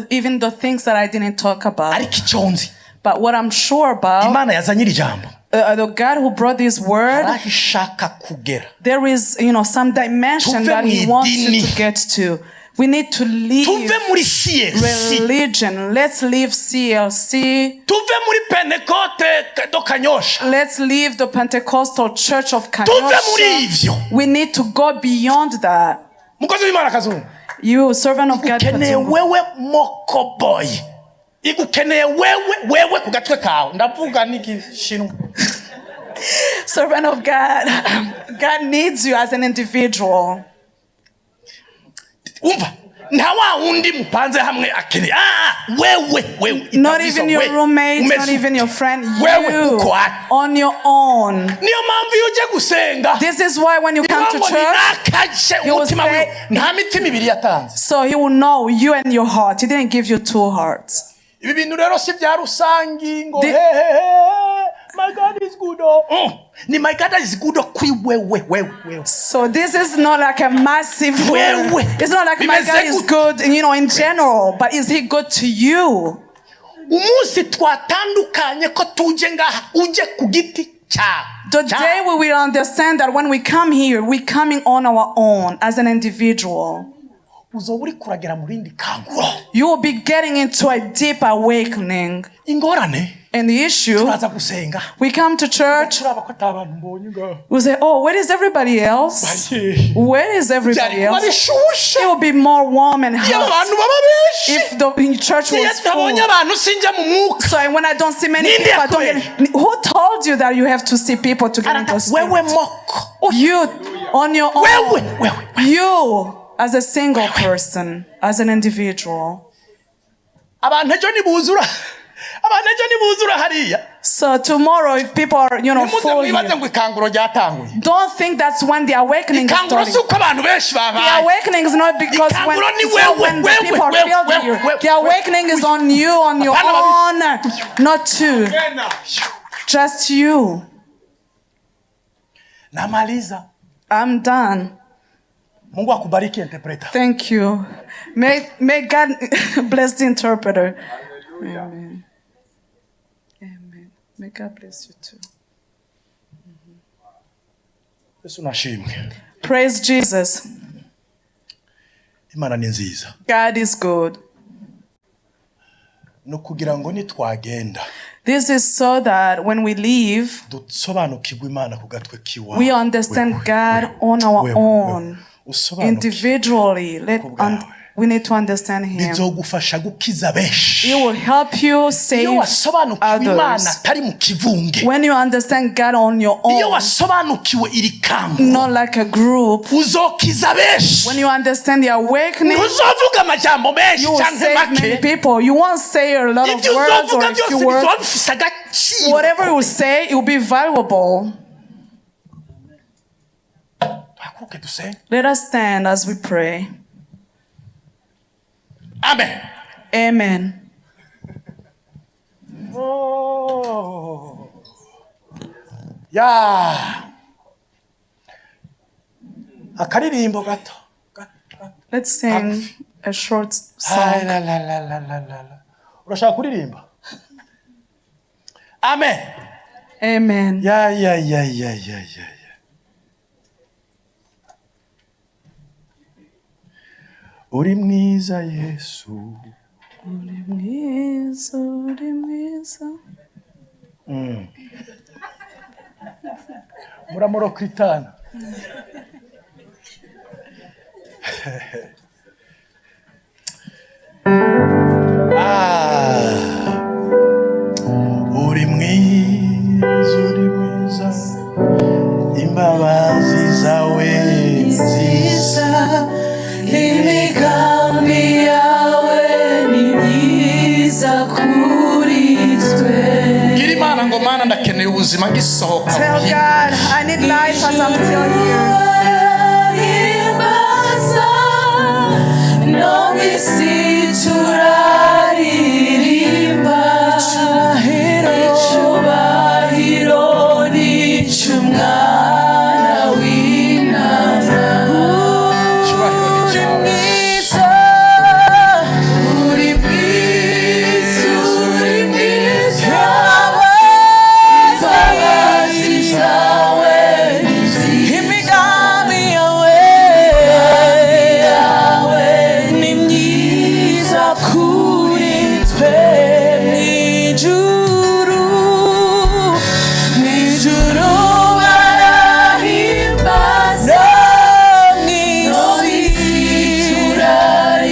B: even the things that I didn't talk about.
A: Ariko icyo nzi,
B: But what I'm sure about,
A: Imana yazanye iri jambo,
B: the God who brought this word,
A: hari aho ishaka kugera.
B: There is some dimension
A: Tuve
B: that He
A: mu
B: wants you
A: idini.
B: to get to. We need to leave
A: Tuve muri CLC.
B: religion. Let's leave CLC.
A: Tuve muri Pentekote do Kanyosha.
B: Let's leave the Pentecostal Church of
A: Tuve muri
B: Kanyosha.
A: ivyo.
B: We need to go beyond that.
A: Mukozi w'Imana Kazungu,
B: You, servant of God,
A: igukeneye
B: Kazungu,
A: wewe mokoboyi, igukeneye wewe, wewe ku gatwe kawe, ndavuga n'igishinwa.
B: Servant of God, God needs you as an individual.
A: Umva, nta wa wundi mupanze hamwe akeneye. Ah, wewe, wewe.
B: Not
A: Itavuze
B: even your
A: we.
B: roommate,
A: Umeze
B: not even
A: ute?
B: your friend,
A: Wewe
B: you
A: uko ari.
B: on your own.
A: Niyo mpamvu iyo uje gusenga,
B: This is why when you come to
A: ngo ni
B: church,
A: nakaje
B: you will
A: umutima
B: say-
A: wiwe, nta mitima ibiri yatanze.
B: So he will know you and your heart. He didn't give you two hearts.
A: Ibi bintu rero si bya rusangi ngo hehehe, my God is good, oh. Ni my God is good kuri wewe, wewe, wewe.
B: So this is not like a massive word.
A: Wewe.
B: It's not like my
A: Bimeze
B: God is
A: gute?
B: good in general, but is he good to you?
A: Umunsi twatandukanye ko tuje ngaha uje ku giti cyawe,
B: The day we will understand that when we come here, we're coming on our own as an individual.
A: Uzoba uri kuragera mu rindi kanguro.
B: You will be getting into a deep awakening.
A: Ingorane,
B: And the issue,
A: turaza gusenga,
B: we come to church,
A: turaba ko ata bantu mbonye ngaha.
B: We say, "Oh, where is everybody else?
A: Bari hehe?
B: Where is everybody
A: Byari kuba
B: else?"
A: bishushe
B: It will be more warm and
A: iyo
B: hot
A: abantu baba benshi.
B: if the church
A: Iyo
B: was full.
A: ntabonye abantu sinjya mu mwuka.
B: So and when I don't see many
A: Ninde
B: people, I don't get, who told you that you have to see people to get into spirit?
A: Wewe moko.
B: You on your own.
A: Wewe, wewe.
B: You as a single person, as an individual.
A: Abantu ejo nibuzura, abantu ejo nibuzura hariya.
B: So So tomorrow, if people are
A: Nimuze
B: full
A: mwibaze
B: here,
A: ngo ikanguro ryatanguye.
B: Don't think that's when the awakening is
A: Ikanguro si
B: starting.
A: uko abantu benshi
B: The
A: babaye.
B: awakening is not because when,
A: Ikanguro ni
B: it's not
A: wewe,
B: when the
A: wewe,
B: people are
A: wewe,
B: filled
A: wewe,
B: here.
A: wewe,
B: The awakening is on you, on your
A: Hapana.
B: own, not two. Just you.
A: Namaliza.
B: I'm done.
A: Mungu akubariki, interpreter.
B: Thank you. May God bless the interpreter. Amen. Amen. May God bless you too.
A: Yesu nashimwe.
B: Praise Jesus.
A: Imana ni nziza.
B: God is good.
A: Ni ukugira ngo nitwagenda
B: This is so that when we leave,
A: dusobanukirwe Imana ku gatwe kiwawe.
B: we understand God on our own,
A: Usobanukirwe.
B: Individually. We need to understand Him.
A: Bizogufasha gukiza benshi.
B: It will help you save
A: Iyo wasobanukiwe Imana
B: others.
A: atari mu kivunge,
B: When you understand God on your
A: iyo
B: own,
A: wasobanukiwe iri kango,
B: not like a group,
A: uzokiza benshi.
B: When you understand the awakening,
A: Ntuzovuga amajambo menshi
B: you will
A: cyangwa
B: save many
A: make.
B: people. You won't say a lot of
A: Ibyo
B: words
A: uzovuga
B: or a few
A: byose
B: words.
A: bizoba bifise agaciro.
B: Whatever you say, it will be valuable.
A: Duhaguruke dusenge.
B: Let us stand as we pray.
A: Amen.
B: Amen.
A: Oh. Ya, akaririmbo gato.
B: Let's sing a short
A: Ay,
B: song.
A: la, la, la, la, la, la, la. Urashaka kuririmba? Amen.
B: Amen.
A: Ya, ya, ya, ya, ya, ya, ya. Uri mwiza, Yesu.
B: Uri mwiza, uri mwiza.
A: Muramurokritana. Ah, uri mwiza, uri mwiza, imbabazi zawe nziza.
D: Imigambi yawe ni myiza kuri twe.
A: Bwira Imana ngo: "Mana, ndakeneye ubuzima ngisohoka."
B: Tell God, "I need life as I'm still here."
D: Himbaza, no mu isi turaririmba. Icyubahiro ni icy'umwana w'intama.
A: Icyubahiro ni cyawe.
D: Mwiza, uri mwiza, uri mwiza. Imbabazi zawe ni nziza. Imigambi yawe ni myiza kuri twe. Mw'ijuru, mw'ijuru barahimbaza, mw'isi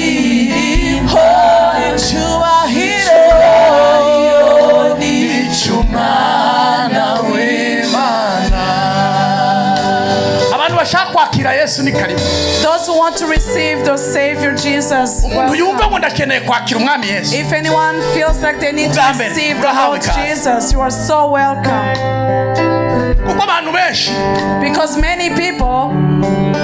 D: turaririmba. Icyubahiro ni icy'umwana
A: w'Imana. Abantu bashaka kwakira Yesu ni karibu.
B: Those who want to receive the Savior Jesus,
A: Umuntu yumva
B: welcome.
A: ngo ndakeneye kwakira umwami Yesu.
B: If anyone feels like they need to
A: Ubwa mbere,
B: receive the
A: urahawe
B: Lord
A: ikaze.
B: Jesus, you are so welcome.
A: Kuko abantu benshi
B: Because many people,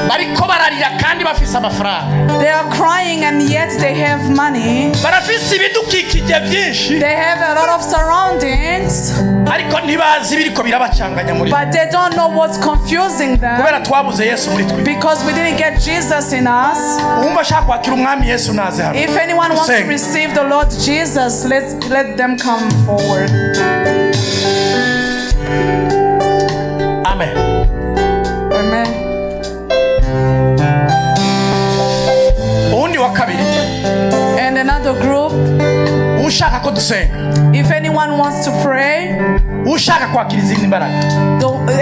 A: bariko bararira kandi bafise amafaranga.
B: They are crying and yet they have money.
A: Barafise ibidukikije byinshi,
B: They have a lot of surroundings,
A: ariko ntibazi ibiriko birabacanganya muri bo.
B: But they don't know what's confusing them
A: Kubera twabuze Yesu muri twe.
B: Because we didn't get Jesus in us.
A: Uwumva ashaka kwakira umwami Yesu naze hano.
B: If anyone wants to
A: Dusenge.
B: Receive the Lord Jesus, let them come forward.
A: Amen.
B: Amen.
A: Uwundi wa kabiri,
B: And another group,
A: ushaka ko dusenga,
B: if anyone wants to pray,
A: ushaka kwakira izindi mbaraga,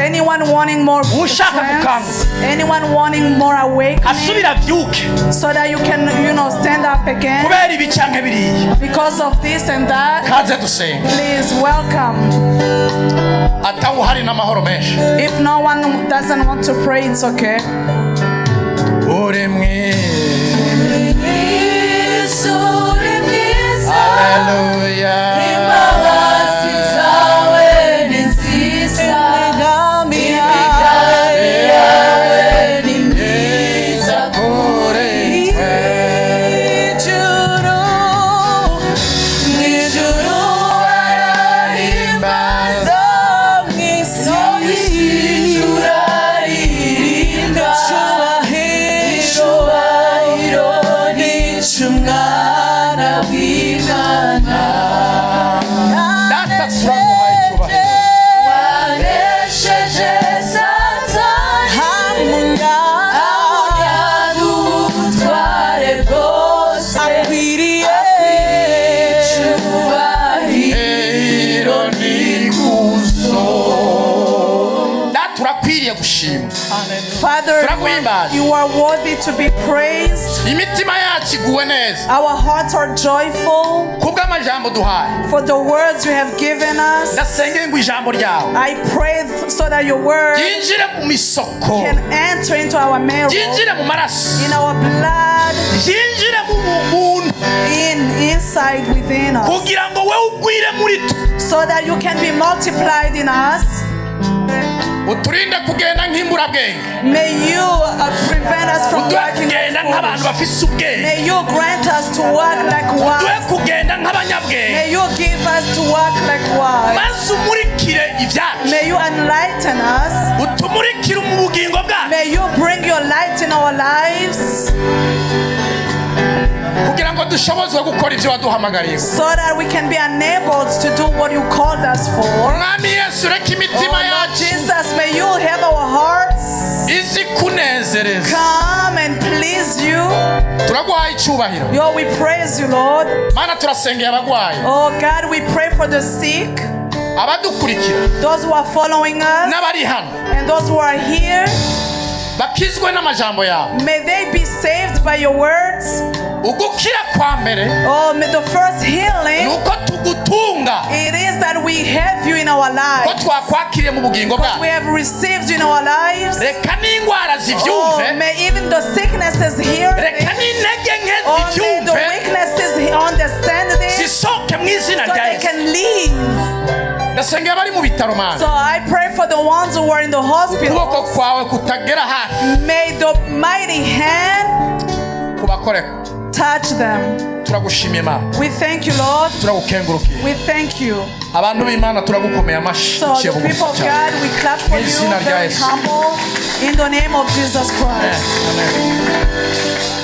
B: anyone wanting more
A: Ushaka
B: strength, anyone wanting more awakening,
A: asubira avyuke
B: so that you can stand up again
A: kubera ibi canke biriya,
B: because of this and that,
A: kaze dusenga.
B: Please welcome.
A: Atawuhari n'amahoro menshi.
B: If no one doesn't want to pray, it's okay.
A: Uri mwiza.
D: Uri mwiza.
A: Haleluya.
D: Imbabazi zawe
A: Turaguhimbaza.
B: you are worthy to be praised.
A: Imitima yacu iguwe neza
B: Our hearts are joyful
A: kubw'amajambo duhaye.
B: for the words you have given us.
A: Ndasengeye ngo ijambo ryawe
B: I pray so that your word
A: ryinjire mu misoko,
B: can enter into our marrow,
A: ryinjire mu maraso,
B: in our blood,
A: ryinjire mu muntu,
B: in inside within us,
A: kugira ngo wowe ugwire muri twe.
B: So that you can be multiplied in us.
A: Uturinde kugenda nk'imburabwenge.
B: May you prevent us from
A: Uduhe
B: working
A: kugenda
B: like
A: nk'abantu
B: foolish.
A: bafise ubwenge.
B: May you grant us to work like
A: Uduhe
B: wise.
A: kugenda nk'abanyabwenge.
B: May you give us to work like wise.
A: Maze umurikire ibyacu.
B: May you enlighten us.
A: Utumurikire mu bugingo bwacu,
B: May you bring your light in our lives
A: kugira ngo dushobozwe gukora ibyo waduhamagariye.
B: So that we can be enabled to do what you called us for.
A: Mwami Yesu, reka
B: Oh,
A: imitima
B: Lord
A: yacu
B: Jesus, may you have our hearts
A: izi kunezereza.
B: Come and please you.
A: Turaguhaye icyubahiro.
B: Yo, we praise you, Lord.
A: Mana, turasengeye abarwayi,
B: Oh God, we pray for the sick,
A: abadukurikira
B: those who are following us,
A: n'abari hano,
B: and those who are here.
A: Bakizwe n'amajambo yawe.
B: May they be saved by your words.
A: Ugukira kwa mbere
B: Oh, may the first
A: ni
B: healing,
A: uko tugutunga,
B: it is that we have you in our
A: ko
B: lives.
A: twakwakiriye mu bugingo
B: We
A: bwacu.
B: Have received you in our lives.
A: Reka n'indwara
B: Oh,
A: zibyumve.
B: may even the sicknesses hear
A: Reka
B: this.
A: n'intege nke
B: Oh, may the
A: zibyumve,
B: weaknesses understand this
A: zisohoke mu izina
B: so
A: rya
B: they
A: Yesu.
B: can leave.
A: Ndasengera abari mu bitaro, Mana,
B: So I pray for the ones who are in the
A: ukuboko
B: hospital.
A: kwawe kutagera hafi
B: May the mighty hand
A: kubakoreka.
B: Touch them.
A: Turagushimiye, Mana.
B: We thank you, Lord.
A: Turagukengurukiye.
B: We thank you.
A: Abantu b'Imana, turagukomeye amashyi
B: So
A: duciye
B: the
A: bugufi
B: people of
A: cyane.
B: God, we clap for you,
A: Mu izina rya
B: very
A: Yesu.
B: humble, in the name of Jesus Christ.
A: Amen.